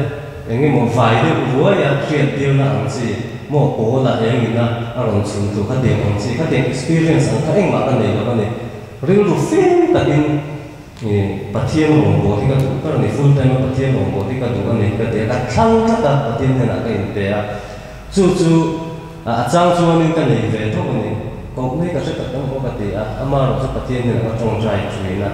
eng emaw vai deuh ruai a hriat tirna ang chi maw pawl a eng ina a rawn chhun thu kha tiang ang chi kha tiang experience ang kha engmah ka nei lo a ni. Rilru fim takin Pathian rawngbâwl hi ka duh ber a ni, full time a Pathian rawngbâwl hi ka duh a ni ka ti a, ka thlang tlat a, Pathian hnenah ka inpe a, chu chu a chang chuanin ka nei ve tho a ni, koh mai ka hre tak ang aw ka ti a, amaherawh chu Pathian hnenah ka tawngtai thin a,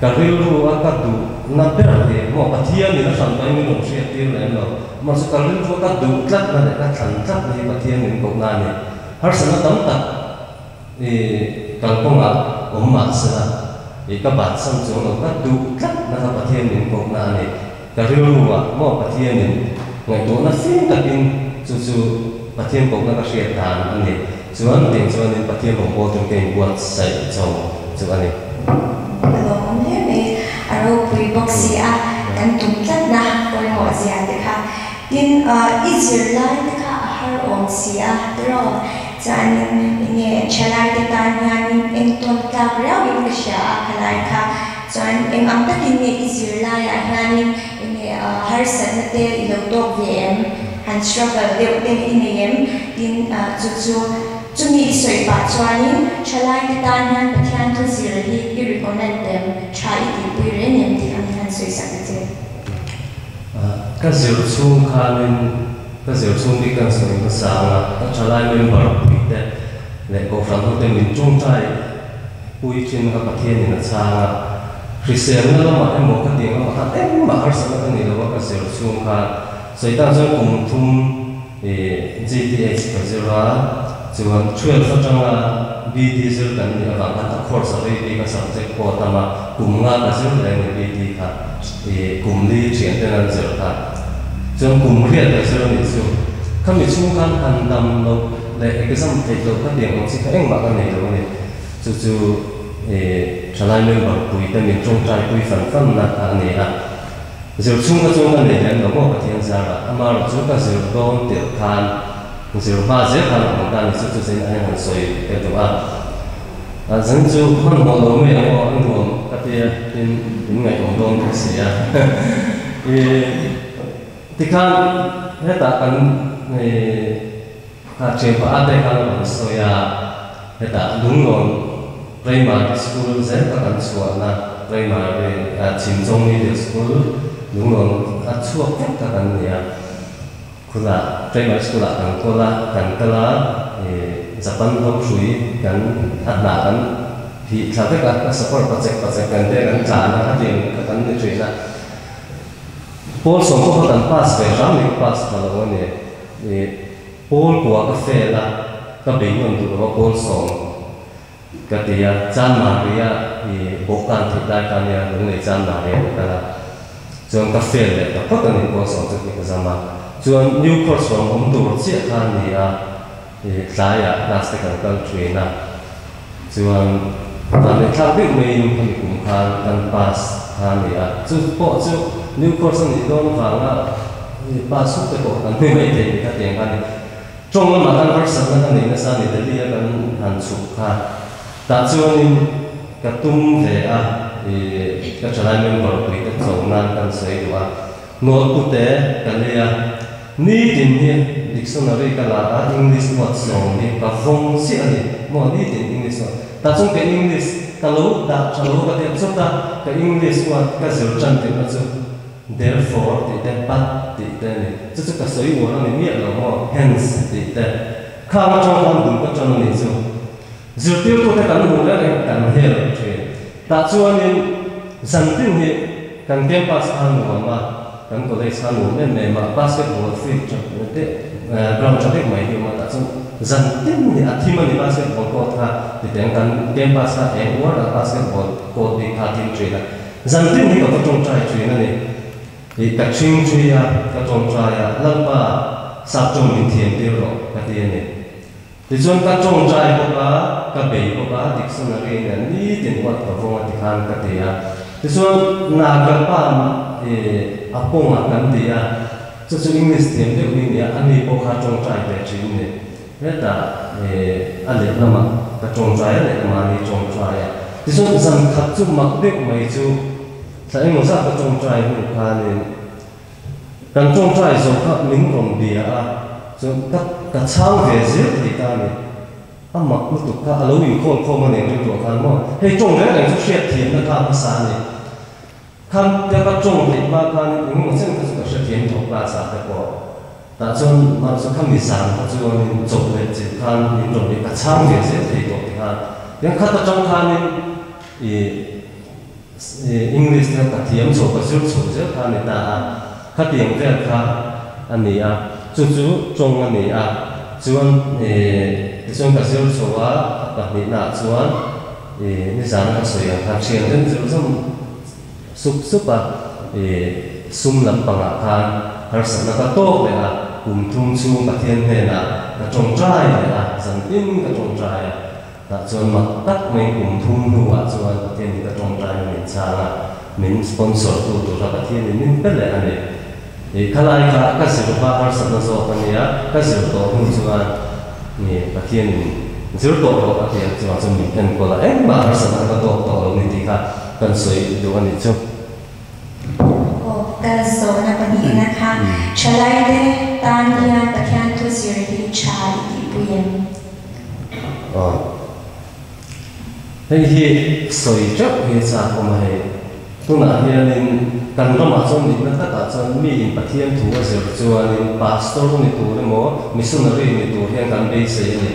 ka rilru a ka duh na ber hi maw Pathianin a hran pahin min rawn hriat tir lem lo, amaherawh chu ka rilru a ka duh tlatna leh ka thlan tlatna hi Pathian min kohna a ni, harsatna tam tak. I kalkawngah awm mah sela, i ka batsan chuang lo, ka duh tlat na kha Pathian min kawkna a ni. Ka rilruah maw Pathianin ngaihtuahna fim takin chu chu Pathian kawkna ka hriat dan a ni. Chuan tiang chuanin Pathian rawngbâwl tur ka inbuatsaih cho chu a ni. A lawmawm hle mai, a ropui bawk si a, kan tum tlatna pawimawh zia te kha. Tin, i zirlai te kha a har awm si a, tiraw? Chuanin enge thalaite tan hianin entawn tlak riauin ka hria a khalai kha. Chuan eng ang takin nge i zirlaiah hianin enge harsatna te i lo tawk ve em? Han struggle deuh te i nei em? Tin, chu chu chumi i sawi pah chuanin thalaite tan hian Pathian thu zir hi i recommend em? Tha i tihpui reng em tih kha min han sawi sak ta che. Ka zir chhung khanin ka zir chhung bik kan sawi hmasa ang a, ka thalai member puite leh kohhran hote min tawngtai pui thin kha Pathianin a chhang a, hriselna lamah emaw ka tih lamah khan engmah harsatna ka nei lo a ka zir chhung khan sawi tan chuan kum thum GTH ka zir a, chuan 12 atanga BD zir kan nih avang khan a course a rei bik a subject pawh a tam a, kum nga ka zir leh a ni BD kha kum li thian ten an zir kha. Chuan kum riat ka zir a nih chu khami chhung khan han dam loh leh exam theih loh kha tiang ang chi kha engmah ka nei lo a ni. Chu chu thalai member pui te min tawngtai pui fan fan na kha a ni a. Zir chhung ka chuan ka nei lem lo maw Pathian zarah, amaherawh chu ka zir dawn tirh khan zir hma zel khan a awm ta a ni, chu chu zin a han sawi ka duh a. Zan chu hmanhmawh lo mai ang aw, a nuam ka tia tin min ngaihawm dawn bawk si a. Tikhan hetah kan kha thianpa a te khan a rawn sawi a, hetah Lunglawn Primary School zel kha kan chhuahna Primary Chhimchawng Middle School Lunglawn a chhuak vek kha kan ni a, khunah Primary School ah kan kawl a, kan kal a, Japan ho hrui kan a hnah kan phih thla vek a, ka support pachek pachek kan te kan tlan a, khatiang kha kan ni thin a. Pawl sawm pawh kha kan pass ve hram ni, ka pass tha lo a ni. Pawl kua ka fail a, ka bei nawn duh lo a pawl sawm ka ti a, Chan Maria i bawhkan theih lai kha nia, Lunglei Chan Maria ka kal a, chuan ka fail leh ta phawt a ni pawl sawm chu tih ka zam a, chuan new course rawn awm tur chiah kha a ni a, tlaiah class te kan kal thin a, chuan vanneih thlak deuh maiin khami kum khan kan pass kha a ni a, chu pawh chu new course a nih dawn avanga pass huk te pawh kan hmu mai thei tih kha tiang kha a ni. Tawng lamah khan harsatna ka nei nasa a ni, Delhi a kan han chhuk kha tah chuanin ka tum ve a, ka thalai member puite cho nan kan sawi duh a, nawlpute ka lei a. Nitin hi dictionary ka la a, English word sawm hi ka vawng chiah a ni maw, nitin English word. Tah chuan ka English ka lo dah tha lo ka tia chawt a, ka English word ka zir tan tirhna chu therefore tih te, but tih te a ni. Chu chu ka sawi uar a ni miah lo maw, hence tih te. Khang atang khan bul ka tan a nih chu. Zirtirtute kan hmuh reng reng kan hel thin. Tah chuanin zantin hi kan campus kha nuam a, kan college kha nuam em em a, basketball field tha deuh, ground tha deuh mai hi awm a, tah chuan zantin hi a thim a ni basketball court kha, titeng kan campus kha eng uar a basketball court bik kha a thim thin a, zantin hi ka va tawngtai thin a ni. I ka thing thi a, ka tawngtai a, Lalpa saptawng min thiam tir rawh ka ti a ni. Tichuan ka tawngtai bawk a, ka bei bawk a, dictionary nen nitin huat ka vawng a tikhan ka ti a. Tichuan Naga pa i a pawngah kan ti a, chu chu English thiam deuh hi nia, ani pawh kha tawngtai ve thin ni. Hetah i a lehlamah ka tawngtai a leh mahni tawngtai a. Tichuan zan khat chu mak deuh mai chu thla engemaw zat ka tawngtai hnu khanin kan tawngtai zo kha min rawn bia a, chuan ka ka chhang ve zel thei ta a ni. A mak lutuk kha a lo inkhawm khawm a nih rilruah khan maw hei tawng reng reng chu hriatthiamna kha a hmasa a ni. Khan te ka tawng theih hma khan engemaw chen kha chu ka hrethiam tawh class ah te pawh. Tah chuan mar chu khami zan kha chuanin chawp leh chilh khan min rawn leh ka chhang ve zel thei tawh ti khan. Tiang khat atang khanin ih English te kha ka thiam chho ka zir chho zel kha a ni ta a. Khatiang vel kha a ni a, chu chu tawng a ni a. Chuan ih tichuan ka zir chho a, a pahnihna ah chuan ih nizan ka sawi ang khan thian ten zir zawm sup sup a, ih sum lampangah khan harsatna ka tawk leh a, kum thum chhung Pathian hnenah ka tawngtai leh a, zantin ka tawngtai a, tah chuan mak tak mai kum thum hnuah chuan Pathianin ka tawngtaina min chhang a, min sponsor tu tura Pathianin min pe leh a ni. Ih khalai kha ka zir hma harsatna zawk a nia, ka zir tawh hnu chuan ih Pathianin zir tawh rawh a ti a, chuvang chuan min enkawl a, engmah harsatna ka tawk tawh lo ni tih kha kan sawi duh a nih chu. Aw, ka zawhna pahnihna kha thalaite tan hian Pathian thu zir hi tha i tihpui em? Aw, hei hi sawi teuh hi a chak awm a hei. Tunah hianin kan ramah chuan nihna takah chuan miin Pathian thu a zir chuanin pastor ni tur emaw missionary ni tur hian kan beisei a ni.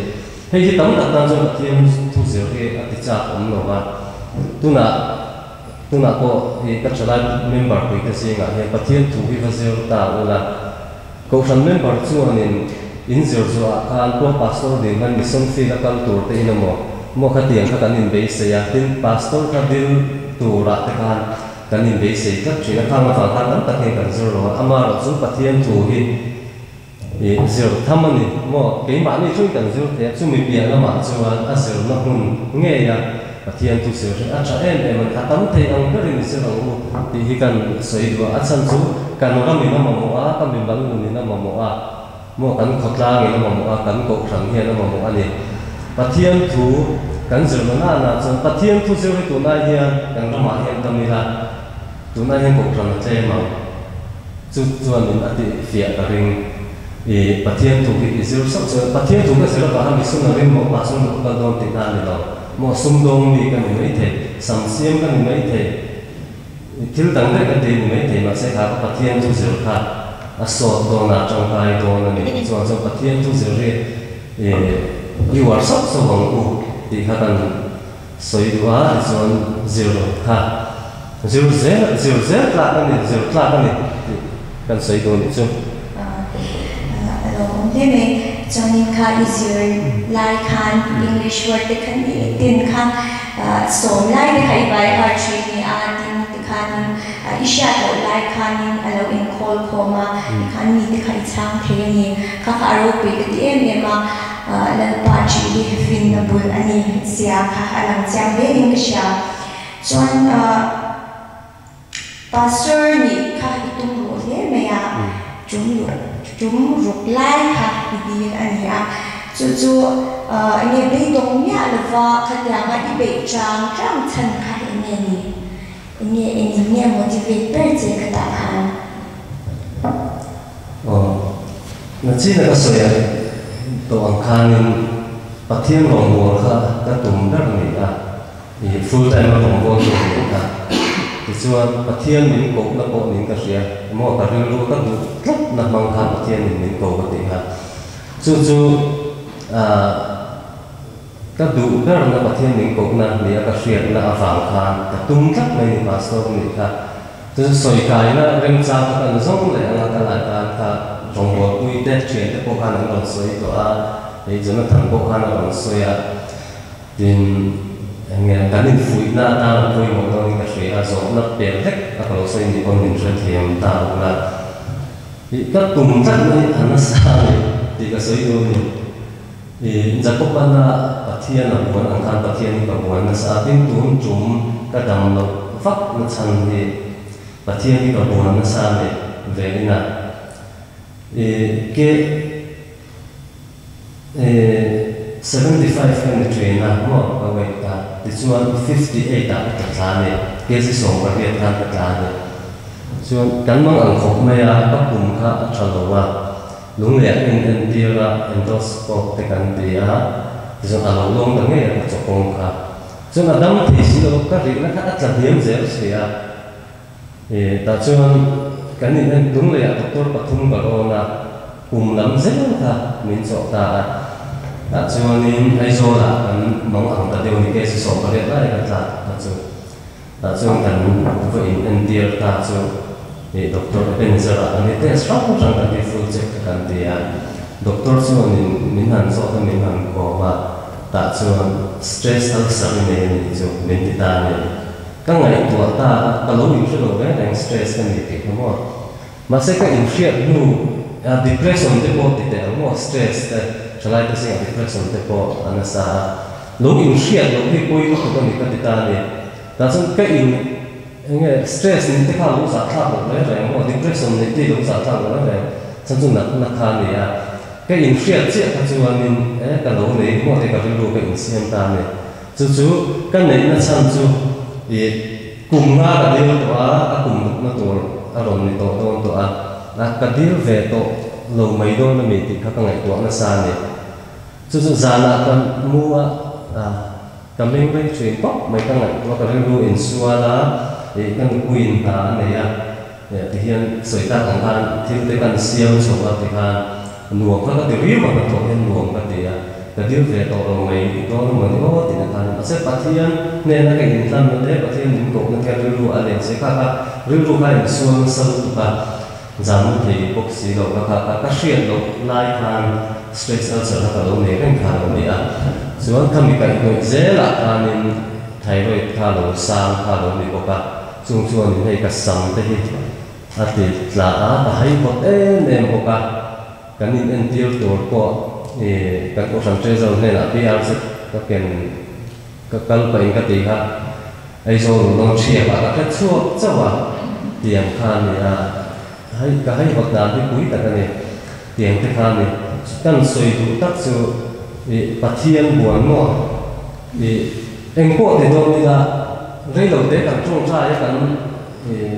Hei hi tam tak tan chuan Pathian thu zir hi a ti chak awm lo va. Tunah tunah pawh hi ka thalai member puite zingah hian Pathian thu hi va zir ta ula. Kohhran member chuanin in zir zuahah khan pawh pastor dil khan mission field a kal tur te in emaw maw khatiang kha kan inbeisei a, tin pastor kha dil turah te khan kan inbeisei tlat thin a, khang avang khan tam tak hian kan zir lo a, amaherawh chu Pathian thu hi ih zir tham a ni maw, keimahni chuan kan zir thei a, chumi piah lamah chuan a zirna hmun ngei a Pathian thu zir hi a tha em em a ni, a tam thei ang berin i zir ang u tih hi kan sawi duh a, a chhan chu kan ramin a mamawh a, ka mimal nunin a mamawh a. Maw kan khawtlangin a mamawh a, kan kohhran hian a mamawh a ni. Pathian thu kan zir na nana chuan Pathian thu zir hi tunai hian kan ramah hian tam ila, tunai hian kohhran a tlem ang. Chu chuanin a tih fiah ka ring. I Pathian thu hi i zir sauh chuan Pathian thu ka zir avanga missionary maw pastor ka kal dawn tihna a ni lo. Maw sumdawng mi ka ni maithei, sam siam ka ni maithei. Thil dang daih kan ti ni maithei mahse kha ka Pathian thu zir kha a sawt dawn a, tangkai dawn a ni. Chuan chuan Pathian thu zir hi i uar sauh sauh ang u tih kha kan sawi duh a, tichuan zir kha zir zel zir zel tlak a ni, zir tlak a ni tih kan sawi duh a nih chu. A lo awm hle mai. Chuanin kha i zir lai khan English word te kha ni tin kha Sawm lai te kha i bai har thin ni a, tin tikhanin i hriat loh lai khanin a lo inkhawl khawm a, tikhan mi te kha i chhang thei a ni. Kha kha a ropui ka ti em em a, Lalpa ṭih hi finna bul a ni sia kha a lang chiang hle in ka hria. Chuan Pastor nih kha i tum ruh hle mai a, tum luh tum ruk lai kha i dil a ni a, chu chu enge beidawng miah lova khatianga i beih chang chang chhan kha enge ni? Enge engin nge motivate ber che ka tah khan? Aw, nachina ka sawi a tawh ang khanin Pathian rawngbâwl kha ka tum ber a ni a. I full time a rawn bawl tur nih kha. Tichuan Pathian min kohna pawh nin ka hria, maw ka rilru ka duh tlat na hmang khan Pathian in min ko ka tih kha. Chu chu ah ka duh ber na Pathian min kohna nia ka hriatna avang khan ka tum tlat mai ni Pastor nih kha. Chu chu sawi kaina remchang kha kan zawng leh anga ka lai khan kha rawngbawlpui te thian te pawh khan an rawn sawi tawh a, hei Jonathan pawh khan a rawn sawi a. Tin, enge kan infuihna atan a pawimawh dawnin ka hria a, zawhna pel hlek a ka lo sawi nih pawn min hrethiam ta uk la. Ih, ka tum tlat mai a nasa a ni tih ka sawi duh a ni. Ih, Jakob-ana Pathian a buan ang khan Pathian hi ka buan nasa a, tin tun tum ka dam loh vak na chhan hi Pathian hi ka buan nasa a ni ve ina. Ih, ke. 75 ka ni thin a maw ka weight kha tichuan 58 ah ka tla thla a ni kg 18 khan ka tla a ni chuan kan mang ang khawp mai a ka pum kha a tha lo a lungleiah ka in entir a endoscope te kan ti a tichuan a lo lawm ta ngei a ka chawkawng kha chuan a dam thei si lo ka rihna kha a tla hniam zel si a. Tah chuan kan in en tung leh ah doctor pathum ka rawn a, kum lam zel kha min chawh ta a. Tah chuanin Aizawl ah kan mang ang ta deuh ni ke chu 18 lai ka tlak kha chu. Tah chuan kan va in entir ta chu ih doctor Ebenezer ah kan i test hrang hrang kan ti full check kha kan ti a. Doctor chuanin min han zawt a min han kawm a, tah chuan stress ulcer i nei a nih chu min ti ta a ni. Ka ngaihtuah ta a, ka lo inhre lo reng reng stress ka ni tih kha maw. Mahse ka inhriat hnu a depression te pawh ti teh ang maw, stress te, thalai te zingah depression te pawh a nasa a. Lo inhriat loh hi pawi lutuk a ni ka ti ta a ni. Tah chuan ka in eng nge stress nih te kha lo zahthlak loh reng reng maw, depression neih te hi lo zahthlak loh reng reng chhan chu natna kha a ni a. Ka inhriat chiah kha chuanin e ka lo nei maw tih ka rilru ka insiam ta a ni. Chu chu ka neihna chhan chu i kum nga ka dil tawh a, a kum rukna tur a rawn ni tawh dawn tawh a, a ka dil ve tawh lo mai dawn a mi tih kha ka ngaihtuah nasa a ni. Chu chu zanah ka mu a, a ka meng rei thin tawp mai ka ngaihtuah ka rilru insual a, i ka nupuiin hna a nei a, tihian sawi tak ang khan thil te kan siam chho a ti khan nuam kha ka ti riau a, hnathawh hian nuam ka ti a, ka dil ve tawh lo mai dawn emaw ni aw tih na khan mahse Pathian hnena ka inhlan na te Pathian min kohna te rilru a len se kha kha rilru kha insual nasa lutuk a, zan mu thei bawk si lo ka kha kha ka hriat loh lai khan stress ulcer kha ka lo nei reng kha lo ni a, chuan khami kaihhnawih zelah khanin thyroid kha lo sang kha lo ni bawk a. Chung chuanin hei ka sam te hi a ti tla a, ka hai vawt em em bawk a, kan in entir tur pawh i kan kohhran treasurer hnenah PRZ ka ken ka kal pahin ka ti kha Aizawl u dawn thiak ah ka hre chhuak chauh a, tiang kha a ni a, hai ka hai vawt dan hi pui tak a ni, tiang te kha a ni. Kan sawi duh tak chu i Pathian buan maw i Engpawh ti dawn ila, reilo te kan tawngtai a kan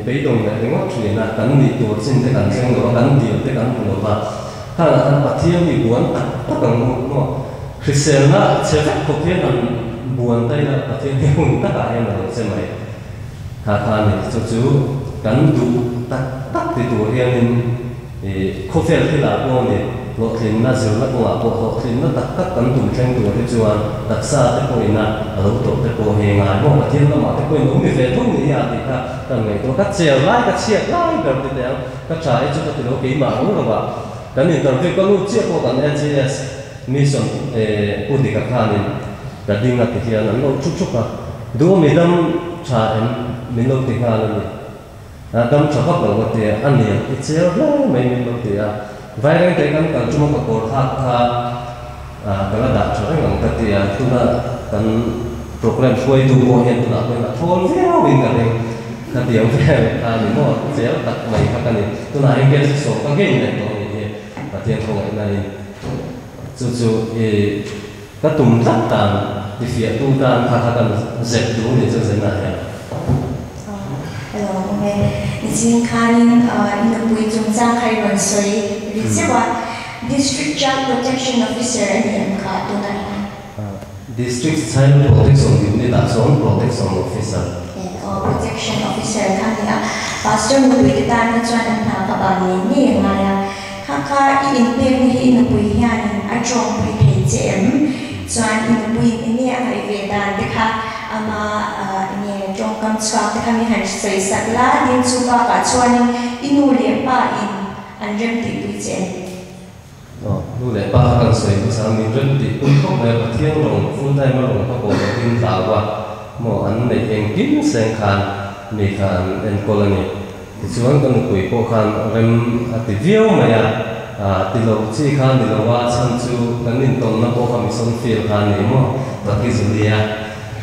beidawng leh ringawt thin a, kan nih tur chin te kan thleng lo a, kan dil te kan hmu lo va, khangah khan Pathian hi buan tak tak ang u maw? Hriselna chhe vek khawp hian han buan ta ila Pathian hi hun takah hian a lo che mai. Kha kha a ni, chu chu kan duh tak tak ti tur hianin Khawvel thilah pawh ni, hlawhtlinna zirna kawngah pawh hlawhtlinna tak tak kan tum thleng tur hi chuan taksa te pawhin a a lo tawrh te pawh hi ngai maw? Pathian lamah te pawhin awm mi ve tho ni a tih kha kan ngaihtuah. Ka cher lai, ka chhiat lai ber ti teh ang, ka tha e chu ka ti lo keimah rau rau a, kan interview ka lut chiah pawh kan LGS mission Pu Dika khanin ka ding a ti hian an lo thu thup a, duh mi dam tha em min lo ti nghal a ni. A dam tha vak lo ka ti a, a nia i chel hle mai min lo ti a, Vairengte kan kal ṭuma ka kawr hak kha ka la dah ṭha reng ang ka ti a, tuna kan programme hruaitu pawh hian tunah pawhin a thawl viau in ka ring, ka ti ang vel kha a ni maw, chel tak mai kha ka ni, tunah hian KC sawm ka gain leh tawh a nih hi, Pathian khawngaihna in chu chu i ka tum tlat dan tifiahtu tan kha kha kan zep duh a ni chu Zena hian. Hello awm e. Zing khanin i nupui chungchang kha i rawn sawi ri zeuh a, District Child Protection Officer a ni em kha tunah hian? District Child Protection Unit ah chuan Protection Officer. Aw, Protection Officer kha a ni a. Pastor nupui te tan kha chuan an hna ka ban ngei ngei a ngai a. Kha kha i inpekna hi i nupui hianin a tawngpui thei che em? Chuan i nupuiin enge a ngaih ve dan te kha ama enge tawngkam chhuak te kha mi han sawi sak la, tin chu bakah chuanin i nu leh pa in an rem tihpui che em? Aw, nu leh pa kha kan sawi hmasa a, min rem tihpui khawp mai a, Pathian rawng full time a rawng kha kawl lovin hlau a, maw an neih engkim seng khan mi kha an enkawl a ni. Tichuan ka nupui pawh khan rem a ti viau mai a, ti lo chi kha ni lo a, chhan chu kan intawnna pawh kha mission field kha a ni maw, Paki Zulia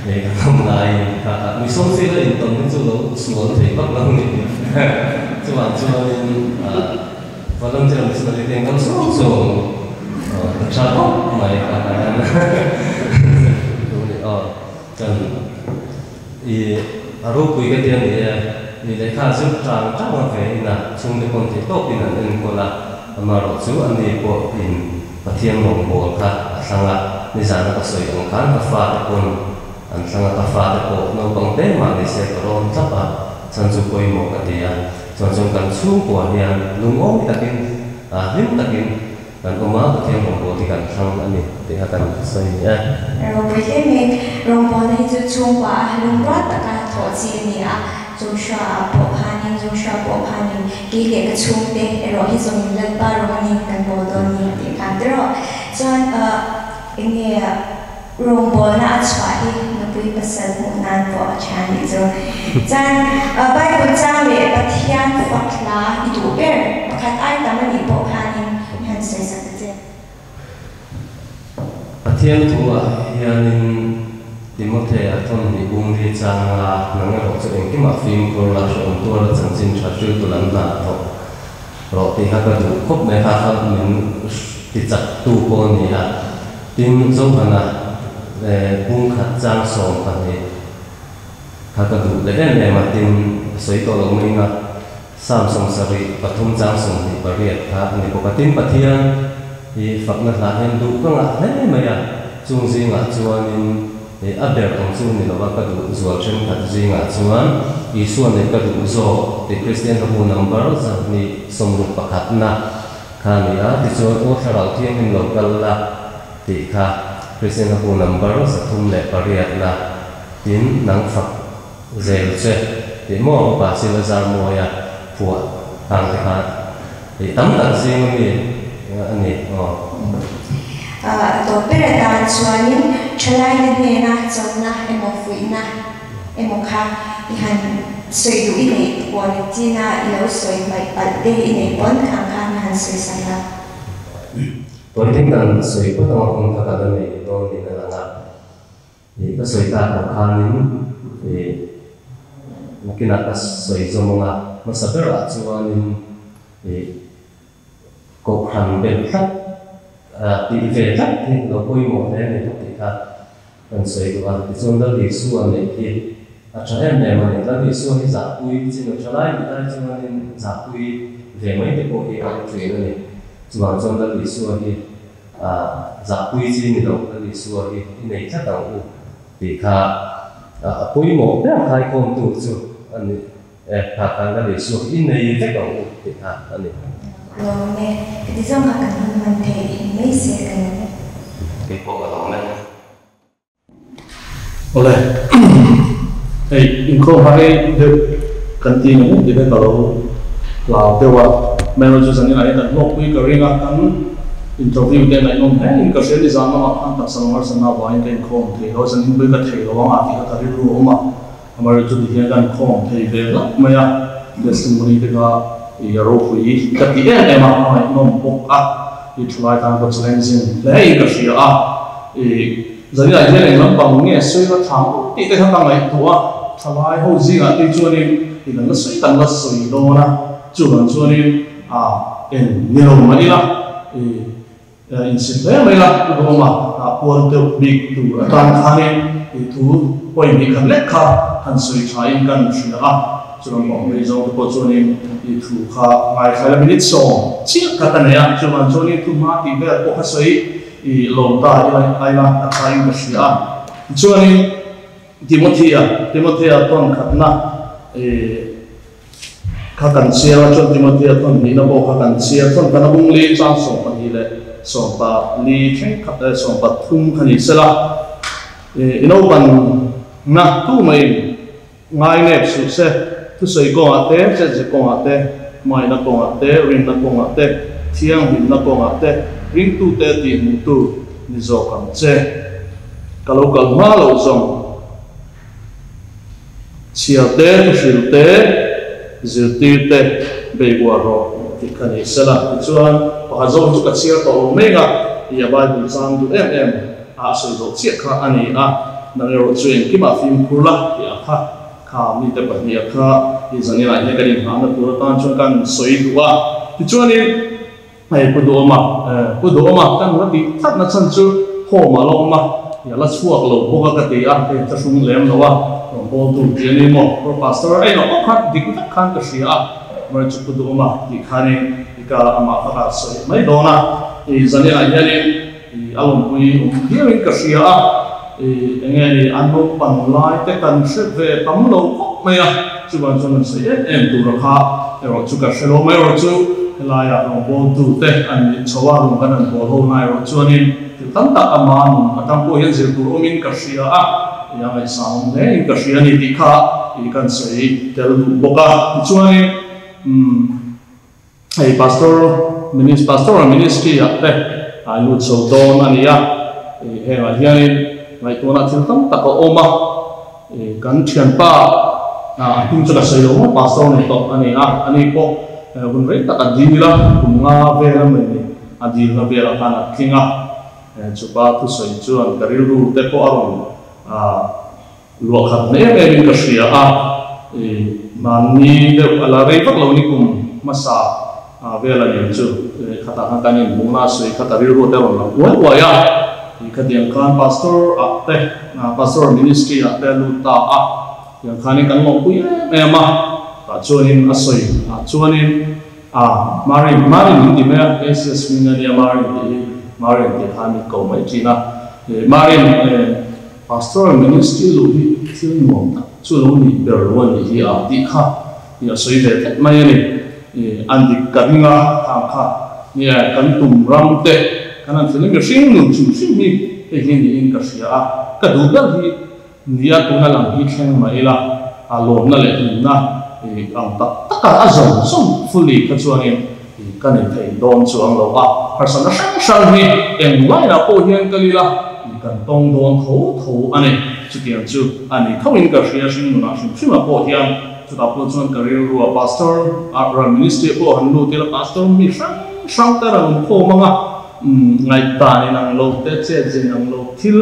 nei kan awm laiin kha kha mission field a intawn hi chu lo sual thei vak lo ni. Chuvang chuanin volunteer missionary te in kal sawng sawng. Tha khawp mai ka han aw chuan i a ropui ka ti a ni e, i lehkha zir tang tang a ve in a chhungte pawn theih tawp in an enkawl a, amaherawhchu a ni pawh in Pathian rawngbâwl kha a thlang a, nizan a ka sawi ang khan ka fate pawn an thlang a, ka fate pawh naupang te mah ni se ka rawn tlap a, chhan chu pawimawh ka ti a, chuan chuan kan chhungkua hian lungawi takin hlim takin Kan awm a, Pathian rawngbâwl hi kan thlang a ni tih kha kan sawi ni e. Ropui hle mai. Rawngbâwlna hi chu chhungkua a lungrual taka thawh chi a ni a, Joshua ah pawh khanin, Joshua pawh khanin kei leh ka chhungte erawh hi zawngin Lalpa rawng a ni kan bawl dawn ni tih khan tiraw. Chuan eng nge rawngbâwlna a chhuah hi nupui pasal hmuh nan pawh a tha nih chu. Chuan Bible chang leh Pathian fak hla i duh ber pakhat ai tam a nih pawh khanin i han sawi sak ta che. Pathian thu-ah hianin Timothea thawmhnih bungli changa nang erawh chu engkimah fimkhur la hrehawm tuara chanchin tha hriltu lam hna thawk rawh tih kha ka duh khawp mai kha kha min ti chak tu pawh a ni a. Tin, Zohana bung khat chang 12 kha ka duh leh em em a, tin, a sawi tawh loh mai nga, Psalm 73 chang 28 kha a ni bawk a. Tin, Pathian hi fakna hlah hian duh ka ngah hle mai a, chung zingah chuanin a ber ang chu ni lova ka duh zual thenkhat zingah chuan Isua neih ka duh zawk tih Kristian hlabu number 261 na Kha a ni a, tichuan aw thlarau thianghlim lo kal la tih kha Kristian hlabu number 308 la tin nang fak zel che tih maw upa Sila Zarmawia phuah ang te kha ih tam tak zing a mi a ni aw. A tawp ber atan chuanin thalaite hnena chawlhna emaw fuihna emaw kha i han sawi duh i neih pawn china i lo sawi hmaih palh te i neih pawn khang khan i han sawi sak la. Pawitin kan sawi phawt ang a hun kha ka la nei dawn niin a lang a, ih ka sawi tak ang khanin ih nakinah ka sawi zawm ang a, hmasa berah chuanin ih Kohhran bel tlat tih ve tlat hi lo pawimawh hle a ni tih kha kan sawi duh a. Tichuan Lal Isua neih hi a tha em em a ni. Lal Isua hi zahpui chin a tha lai tih lai chuanin zahpui ve mai te pawh hi a awm thin a ni. Chuvang chuan Lal Isua hi zahpui chi ni lo, Lal Isua hi i nei tlat ang u tih kha a pawimawh ber khaikhawmtu chu a ni. E, kha khan ka nei suak i nei vek ang u tih kha a ni. Lawm e, ka ti zawng kha kan hun hman theih mai se ka lawm e. Kei pawh ka lawm e. Awle, hei inkhawm har ei deuh kan ti ngawt ngawt tih kha ka lo hlau deuh a, amaherawhchu zanin ah hian kan hlawkpui ka ring a, kan interview te ngaihnawm hle in ka hria nizan lamah khan taksa lam harsatna avangin ka inkhawm thei lo a, zanin pawhin ka thei lo ang a tih kha ka rilru a awm a. Amaherawhchu chu tihian kan khawm thei ve hlauh mai a, testimony te kha i ropui ka ti em em a, a ngaihnawm bawk a, i thulai tan pawh challenging hle in ka hria a, i zaninah hian eng lampang nge sawi la thang tih te kha ka ngaihtuah a, thalai ho zingah te chuanin i kan la sawi kan la sawi dawn a, chuvang chuanin a eng ni lo mah ila i Insit hle mai la, u Dawma pual deuh bik tur atan khanin i thu point hnih khat lek kha han sawi thain kan hria a, chuan bawk mai zawng te pawh chuanin i thu kha ngaithla ila minute 10 chiah kha ka nei a, chuvan chuanin thu hma tih vel pawh kha sawi i lawm ta ila aila a thain ka hria a, tichuanin Timothea, Timothea tawn khatna i. Kha kan chhiar a, chuan Timothea thawn hnihna pawh kha kan chhiar. Thawn kana bung li chang 12 leh 14 thleng khat leh 13 kha ni sela, i naupanna tu maiin ngai nep suh se, thusawi kawngah te, chetze kawngah te, hmaina kawngah te, rinna kawngah te, thianghlimna kawngah te, ringtute tihhmuhtu ni zawk ang che. Ka lo kal hma loh zawng. Chhiar te, thuhril te, zirtir te bei uar rawh tih kha ni sela. Tichuan, pakhat zawk hi chu ka chhiar tawh lo mek a, i a Bible chang duh em em a a sawi zawh chiah kha a ni a, nang erawh chu engkimah fimkhur la tih a kha, kha mite pahniha kha i zaninah hian kan inhahna tur atan chuan kan sawi duh a. Tichuanin. Hei Pu Duhawma, Pu Duhawma kan la tih tlat na chhan chu home a la awm a, i a la chhuak lo bawk a ka ti a, hei ka hrung lem lo a, rawn bawl tur tih a ni maw? Pro Pastor a inawh bawk khan dik vek khan ka hria a, mawri chu Pu Duhawma tih khanin i ka amah kha ka sawi mai dawn a, i zaniah hianin i a lawmpui awm viauin ka hria a, i enge ni a naupan lai te kan hre ve tam lo khawp mai a, chuvang chuan an sawi em em tura kha erawh chu ka hre lo mai erawh chu helaia rawngbawltu te an nih chho a, rawng kan an bawl ho na erawh chuanin thil tam tak ama nun atang pawh hian zir tur awmin ka hria a, i a ngaihsang awm hle in ka hria a ni tih kha i kan sawi tel duh bawk a, tichuanin umm. Hei Pastor Minis Pastoral Ministry ah te ai lut chho dawn a ni a, hengah hianin ngaihtuahna thil tam tak a awm a, kan thianpa a hming chu ka sawi lo maw Pastor ni tawh a ni a, ani pawh hun rei tak a dil a, kum nga vel a mai ni, a dilna velah khan a tling a, chupa thusawi chuan ka rilru te pawh a rawn Luah khat na em em in ka hria a, i mahni deuh a la rei vak lo ni kum hmasa vel a nih chu khatah khan kan inhmuhna a sawi khat a rilru te a rawn lang uai uai a, i khatiang khan pastor ah te pastor ministry ah te a lut ta a, tiang khanin kan lawmpui em em a, tah chuanin a sawi ah chuanin a Marin Marin min ti mai a, ACS hming a nia Marin tih hi Marin tih khan min ko mai thin a, Marin Pastoral ministry luh hi thil nuam tak chu lo nih ber lo a nih hi a tih kha i a sawi ve tlat mai a ni. I an dik ka ring a khang kha nia kan tum ram te kan han thlen a mihring nun hrim hrim hi hei hi niin ka hria a, ka duh ber hi nia tuna lang hi thleng mah ila a lawmna leh hlimna i ang tak taka a zawng zawng fully kha chuanin i ka nei thei dawn chuang lo a, harsatna hrang hrang hi eng lainah pawh hian kal ila i kan tawng dawn tho tho a ni. Chutiang chu a ni thoin ka hria hring nunah hrim hrimah pawh hian chutah pawh chuan ka rilrua Pastor ah ran ministry ah pawh han lut ila Pastor mi hrang hrang te rawn awm khawm ang a, ngaihdan inang lo te, chet zin ang lo thil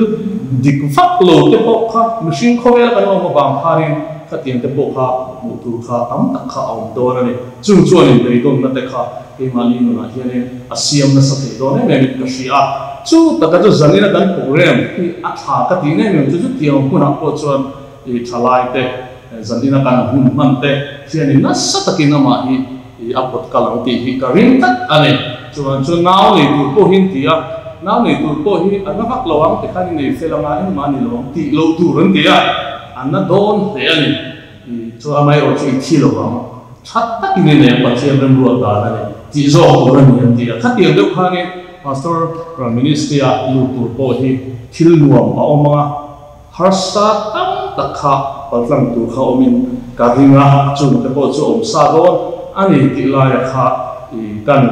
dik vak lo te pawh kha mihring khawvel kan awm avang khanin khatiang te pawh kha hmuh tur kha tam tak kha a awm dawn a ni. Chung chuan inbeidawnna te kha keimahni nunah hianin a siam nasa thei dawn em em in ka hria a. Chu taka chu zanina kan program hi a tha ka tih em em chu chutiang hunah pawh chuan i thalai te, zanina kan hun hman te hianin nasa takin amah hi i a pawt kal ang tih hi ka ring tlat a ni. Chuan chu nau nei tur pawh hi an ti a, nau nei tur pawh hi a na vak lo ang tikhan i nei fel anga engmah a ni lo ang tih loh tur an ti a, a na dawn hle a ni. Chu amaherawh chu i thi lo vang. Tha takin i nei a, Pathian remruat dan a ni tih zawk tur a ni an ti a. Khatiang deuh khanin Pastor Ministry-a lut tur pawh hi thil nuam a awm ang a, harsa tam tak kha paltlang tur kha awmin ka ring a, chung te pawh chu awm sa dawn a ni tih laia kha i kan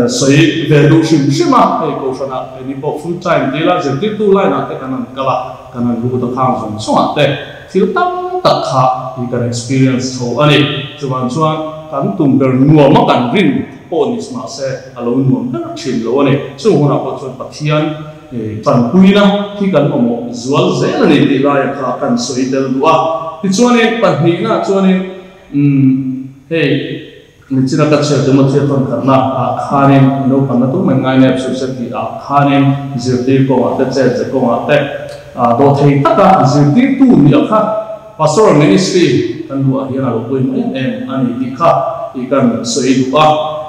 sawi ve duh hrim hrim a. Hei Kohhranah keini pawh full time ti ila zirtirtu line-ah te kan han kal a, kan han lut a khang zawng zawngah te Thil tam tak kha i kan experience tho a ni. Chuvang chuan kan tum ber nuam a kan rin pawh ni mahse a lo nuam ber thin lo a ni. Chung hunah pawh chuan Pathian tanpuina hi kan mamawh zual zel a ni tih laia kha kan sawi tel duh a. Tichuanin pahnihna chuanin hei Nichina ka chhiar Timothea tawn khatna ah khanin naupangna tumah in ngainep suh se tih ah khanin zirtir kawngah te chet ze kawngah te dawhthei taka zirtirtu nih a kha Pastoral Ministry kan luah hian a lo pawimawh em em a ni tih kha i kan sawi duh a.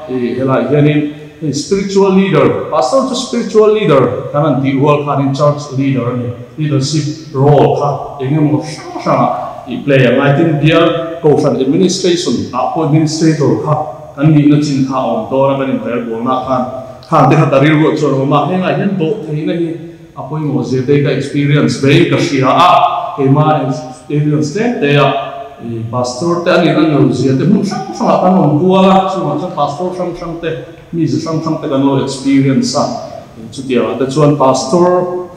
I helaiah hianin hei Spiritual Leader, Pastor chu Spiritual Leader kan han tih rual khanin Church Leader a ni, Leadership role kha eng emaw hrang hrangah i play a ngai. Tin, bial Kohhran Administration ah pawh Administrator kha kan nihna chin kha a awm dawn a, kan inrelbawlna khan khan te kha ka rilruah chuan a awm a, hengah hian dawhtheihna hi a pawimawh zia te ka experience ve ka hria a, keimah experience tlem te a i Pastor te a nih an lo zia te hmun hrang hrangah kan awm kual a, chungah chuan Pastor hrang hrang te mize hrang hrang te kan lo experience a, chutiangah te chuan Pastor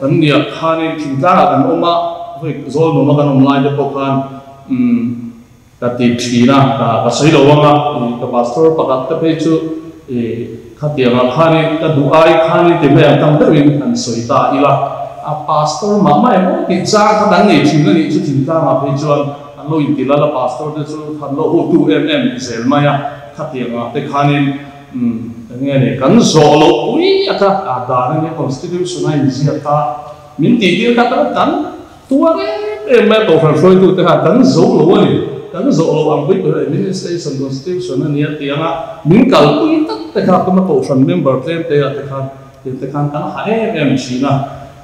kan nia khanin thingtlangah kan awm a, vawi zawl nuama kan awm lai te pawh khan umm ka ti thin a, ka sawi lo ang a, ka Pastor pakhat te phei chu i khatiangah khanin ka duh ai khanin ti mai ang tam deuhin han sawi ta ila, a Pastor mah mah emaw tih chang kha kan nei thin a nih chu thingtlangah phei chuan an lo inti lal a, Pastor te chu han lo hutu em em zel mai a, khatiangah te khanin umm. Nge ni kan zawh loh pui a kha a dan ania constitution a inziak a min tih tir kha tan kan tuar em em mai a kohhran hruaitu te kha kan zo lo a ni kan zawh loh ang pui tur administration constitution ania tih anga min kalpui tak te kha tuna kohhran member tlem te ah te khan tiang te khan kan ha em em thin a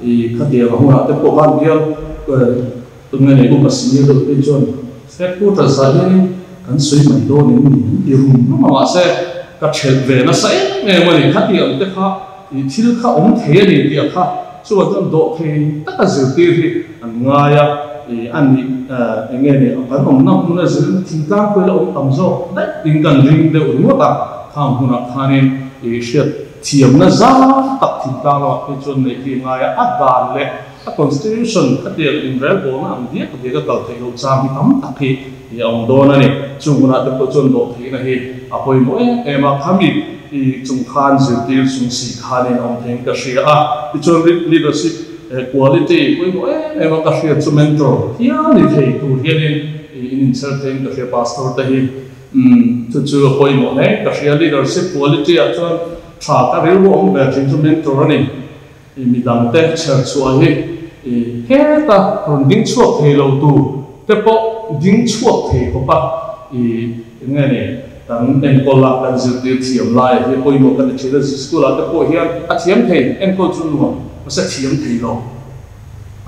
i khatiang a hunah te pawh khan bial Tunge nei upa senior deuh te chuan headquarters ah hianin kan sawi mai dawn em ni an ti rum rum a mahse ka thelh ve nasa em em a ni khati ang te kha ih thil kha awm thei a ni tih a kha chuan chuan dawh thei taka zirtir hi an ngai a ih a nih eng nge ni kan awmna hmuna zir thingtlang pawh ila awm tam zawk daih in kan ring deuh ringawt a khang hmunah khanin ih hriat thiamna zau tak thingtlang lamah phei chuan neih hi a ngai a a dan leh A constitution khatiang inrelbawlna ang diak diak a kal theih loh chang hi tam tak hi i a awm dawn a ni. Chung hunah te pawh chuan dawh theihna hi a pawimawh em em a, khami i chung khan zirtir chung si khanin a awm theiin ka hria a. Tichuan leadership quality pawimawh em em a ka hriat chu mentor hial ni thei tur hianin i in inchher theiin ka hria pastor te hi. Umm chu chu a pawimawh hle ka hria leadership quality ah chuan tha ka rilru awm ve thin chu mentor a ni. I midangte chher chhuah hi i heta rawn ding chhuak thei lo tu te pawh ding chhuak thei khawp a, i eng nge ni kan enkawl a kan zirtir thiam lai hi pawimawh kan ti thin a, school ah te pawh hian a thiam thei enkawl chu nuam mahse thiam thei lo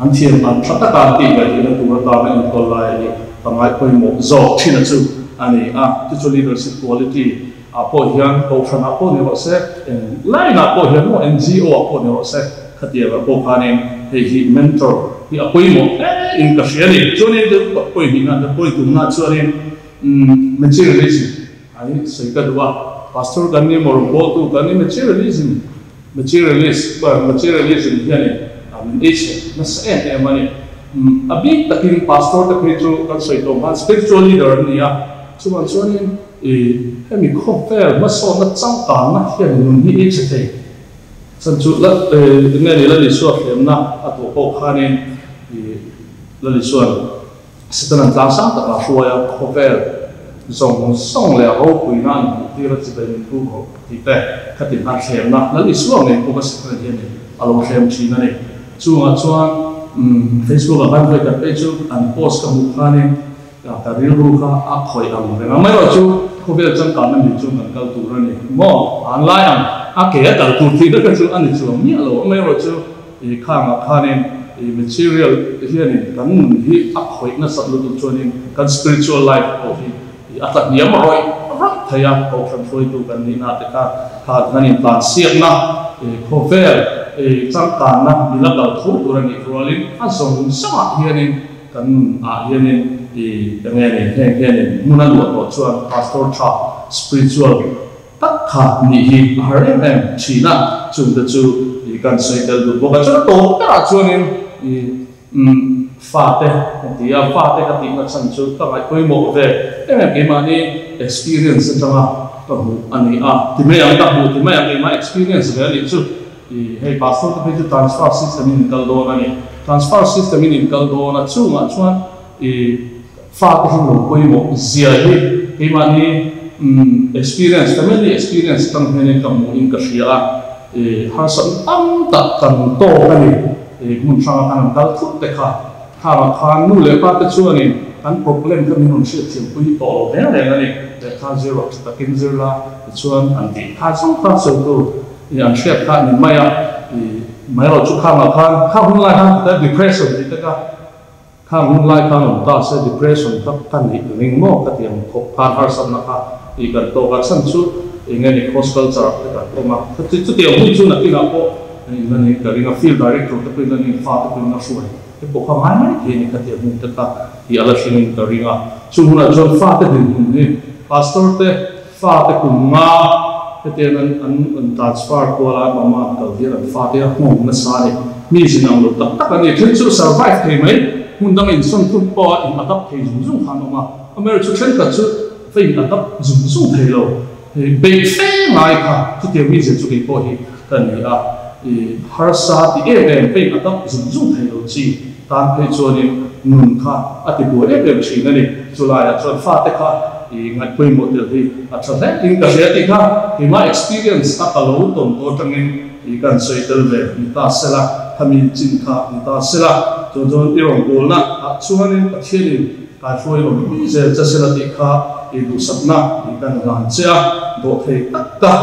an thiam an tha taka an tih ve theihna tur atana enkawl lai hi ka ngai pawimawh zawk thin a chu a ni a, chu chu leadership quality Ah pawh hian Kohhran ah pawh ni rawh se, eng line ah pawh hian maw NGO ah pawh ni rawh se, khatiang ah pawh khanin hei hi mentor hi a pawimawh hle in ka hria a ni. Chuanin te pawi hnihna te pawi tumna chuanin umm materialism ai sawi ka duh a, pastor kan ni maw rawngbawltu kan ni materialism materialist materialism hianin min ei chhe nasa em em a ni. Umm a bik takin pastor te phei chu kan sawi tawh khan spiritual leader an ni a, chuvang chuanin I hemi khawvel hmasawnna changkanna hian nun hi i chhe thei. Chan chu la enge ni Lal Isua hlemna a tawh pawh khanin i Lal Isua'n Satan an tlangsang takah hruai a, khawvel zawng zawng leh ropuina an hmuh tir a chibai min pu khawp tih te khatin khan hlemna Lal Isua ngei pawh ka Satan hianin a lo hlem thin a ni. Chungah chuan Facebook ah khan vawi khat phei chu an post ka hmuh khanin Ka rilru kha a khawih ang reng a, amaherawh chu khawvel changkanna min chu kan kal tur a ni maw? An lai ang a ke a kal tur tih vek chu a ni chuang miah lo, amaherawh chu i khangah khanin i material hianin kan nun hi a khawih nasat lutuk chuanin kan spiritual life pawh hi i a tla hniam rawih rawih thei a, kohhran hruaitu kan nihna te kha khan kan intlansiakna i khawvel i changkanna mila kal tho tur a nih rualin a zawng zawngah hianin Kan nun ah hianin i enge ni heng hianin hmun a luah tawh chuan pastor tha spiritual tak kha nih hi a har em em thin a, chungte chu i kan sawi tel duh bawk a. Chuan tawp berah chuanin i umm fate ka ti a, fate ka tihna chhan chu ka ngaih pawimawh ve em em keimahni experience atanga ka hmuh a ni a, ti mai ang ka hmuh ti mai ang keimah experience ve a nih chu. I hei pastor te phei chu transfer system in inkal dawn a ni. Transfer system in inkal dawn a chungah chuan i fate hi lo pawimawh zia hi keimahni experience, family experience atang hianin ka hmuh in ka hria a. I harsatna tam tak kan tawk a ni. I hmun hranga khan an kal thut te kha. Khangah khan nu leh pa te chuanin kan problem kha min rawn hriatthiampui tawh lo reng reng a ni. Lehkha zir rawh tha takin zir la tichuan an tih kha zawng kha sawi tur. I an hriat kha a ni mai a, i mai erawh chu khangah khan, khang hun lai khan ka depression tih te kha, khang hun lai khan awm ta se depression kha ka neih ring maw ka ti ang thawk khan harsatna kha i kan tawk a, chhan chu eng nge ni cross culture ah te kan awm a, chutiang hun chu nakinah pawh in la nei ka ring a, field director te pawh in la nei, fa te pawh in la hruai te pawh kha ngai mai thei a ni khatiang hun te kha i a la thleng in ka ring a, chung hunah chuan fa te dinhmun hi pastor te Fate kum nga hetiang an an an transfer kual a mama an kal hian an fate a nghawng nasa a ni. Mi zin ang lo tak tak a ni. Then chu survive thei mai, hmun danga insawn tum pawh a in adapt thei zung zung khan awm a. Amaherawh chu thenkhat chu va in adapt zung zung thei lo. Hei beih fe ngai kha chutiang mi zia chu kei pawh hi ka ni a. I harsa ti em em va in adapt zung zung thei lo chi tan phei chuanin nun kha a ti buai em em thin a ni. Chulaiah chuan fate kha i. i ngaih pawimawh tel hi a tha hle in ka hria tih kha keimah experience a ka lo tawn tawh atangin i kan sawi tel ve ni ta sela, khami chin kha ni ta sela, chuan chuan i rawngbawlna ah chuanin Pathianin kaihruai awm pui zel che sela tih kha i duhsakna i kan hlan che a, dawhthei tak tak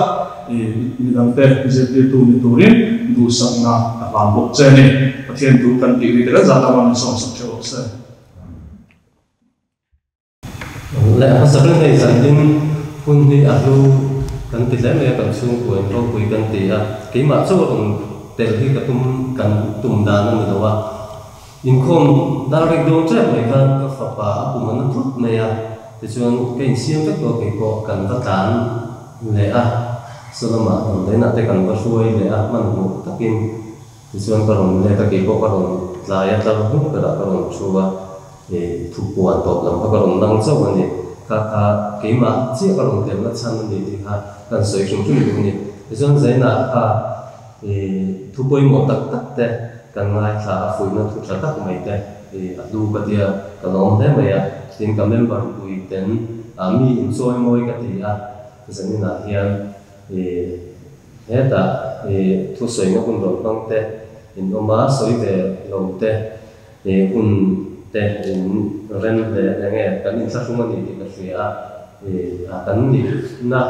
i midangte zirtirtu ni turin duhsakna ka hlan bawk che a ni. Pathian thu kan tih ri te kan zah lama min sawmsak theuh rawh se. Leh hmasa ber hei zanin hun hi a hlu kan ti hle mai a, kan chhungkua in ropui kan ti a, keimah chauh a rawn tel hi ka tum kan tum dan a ni lo a, inkhawm dar rek dawn tep mai khan ka fapa a kum a na thut mai a, tichuan ka insiam vek tawh keipawh kan va tlan leh a, saw lamah damdawiinah te kan va hruai leh a hmanhmawh takin. Tichuan ka rawn let a, keipawh ka rawn tlai a, tlar hnung berah ka rawn thu a, ih thupuan tawp lam kha ka rawn nang chauh a ni. Kha kha keimah chiah ka rawn telna chhan a ni tih kha kan sawi hrim hrim duh a ni. Tichuan Zaina kha ih thu pawimawh tak tak te kan ngaithla a, fuihna thu tha tak mai te ih a hlu ka tia ka lawm hle mai a. Tin ka member pui ten ah mi inchawi mawi ka ti a, Zaninah hian ih Hetah i thusawina hun rawn hmang te, in awm a, sawi ve lo te, i hun te in rem hle eng nge kan inthlahrung a ni tih ka hria a, i a kan nihna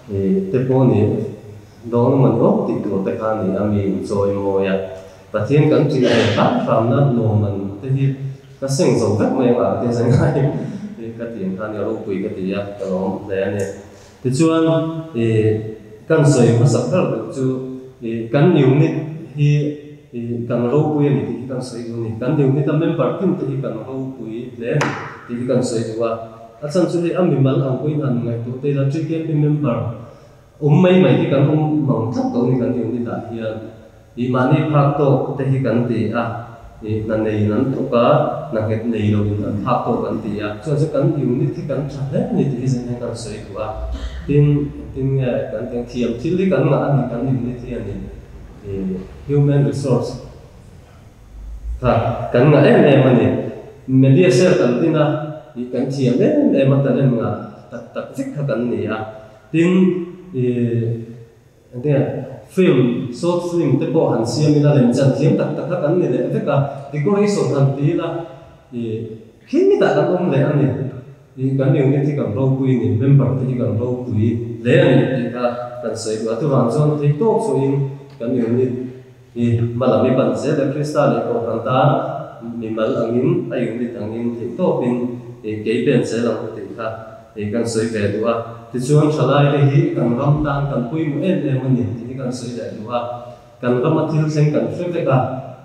i te pawh ni dawn a mawni awk tih tur te kha a ni a, mi in chawi mawi a, Pathian kan ṭih ve hram hramna nuam te hi ka seng zo vek mai ang a, ka ti zeng a, ka ti ang kha a ni, ropui ka ti a, ka lawm hle a ni. Tichuan, ih kan sawi hmasak ber duh chu ih kan unit hi ih kan ropui a ni tih hi kan sawi duh a ni. Kan unit a member tin te hi kan ropui hle a ni tih hi kan sawi duh a. A chhan chu hei a mimal ang pawhin han ngaihtuah te ila TKP member awm mai mai hi kan awm mang tlat lo a ni kan unit ah hian. Ih mahni phak tawk te hi kan ti a, ih hna neiin an thawk a, hna nghet nei loin an phak tawk an ti a, chuan chu kan unit hi kan tha hle a ni tih hi zin hian kan sawi duh a, tin engtin nge kan tih ang thiam thil hi kan ngah a ni kan unit hi a ni, ih human resource kha kan ngah em em a ni, media cell kan din a, ih kan thiam em em a talent ngah tak tak vek kha kan ni a, tin ih. Engtinge film, short film te pawh han siam ila lemchan thiam tak tak kha kan ni leh vek a, decoration han ti ila ih khi mitah kan awm leh a ni. Ih kan unit hi kan ropui ni, member te hi kan ropui hle a ni tih kha kan sawi duh a. Chuvang chuan thei tawk chhuahin kan unit hi hma lam i pan zel e, Krista leh Kohhran tan mimal angin a unit angin theih tawpin ih kei pen zel ang u tih kha Hei kan sawi ve duh a, tichuan thalaite hi kan ram tan kan pawimawh em em a ni tih hi kan sawi leh duh a. Kan rama thil thleng kan hre vek a,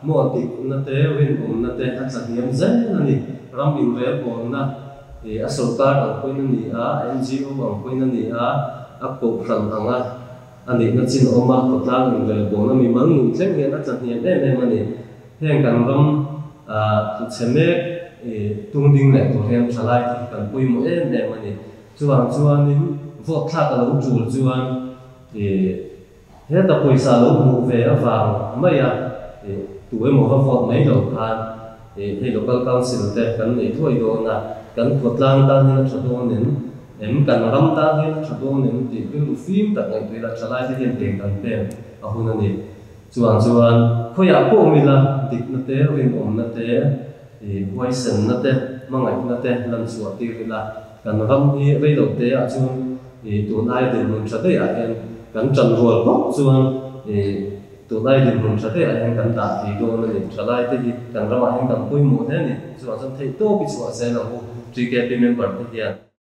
maw dikna te, rinawmna te a tla hniam zel a ni. Ram inrelbawlna hi a sorkar ang pawhin a ni a, NGO ang pawhin a ni a, a kohhran anga a nihna chin awm a, khawtlang inrelbawlna mimal nun thleng hian a tla hniam em em a ni. Heng kan ram tluchhe mek tung ding leh tur hian thalai te hi kan pawimawh em em a ni. Chuvang chuanin vote thlak a lo tul chuan heta pawisa lo hmuh ve avang maia tu emaw va vote mai lo khan hei local council te kan nei thuai dawn a, kan khawtlang tan hian a tha dawn em, em kan ram tan hian a tha dawn em tih rilru fim tak ngaihtuah ila thalai te hian ke kan pen a hun a ni. Chuan chuan khawiah pawh awm ila dikna te, rinawmna te, huaisenna te, hmangaihna te lan chhuah tir ila, kan ram hi rei lo te ah chuan tun aia dinhmun tha daih ah hian kan tan rual bawk chuan tun aia dinhmun tha daih ah hian kan dah thei dawn a ni. Thalai te hi kan ramah hian kan pawimawh hle a ni. Chuan chuan theihtawp i chhuah zel ang u TKP member te hian.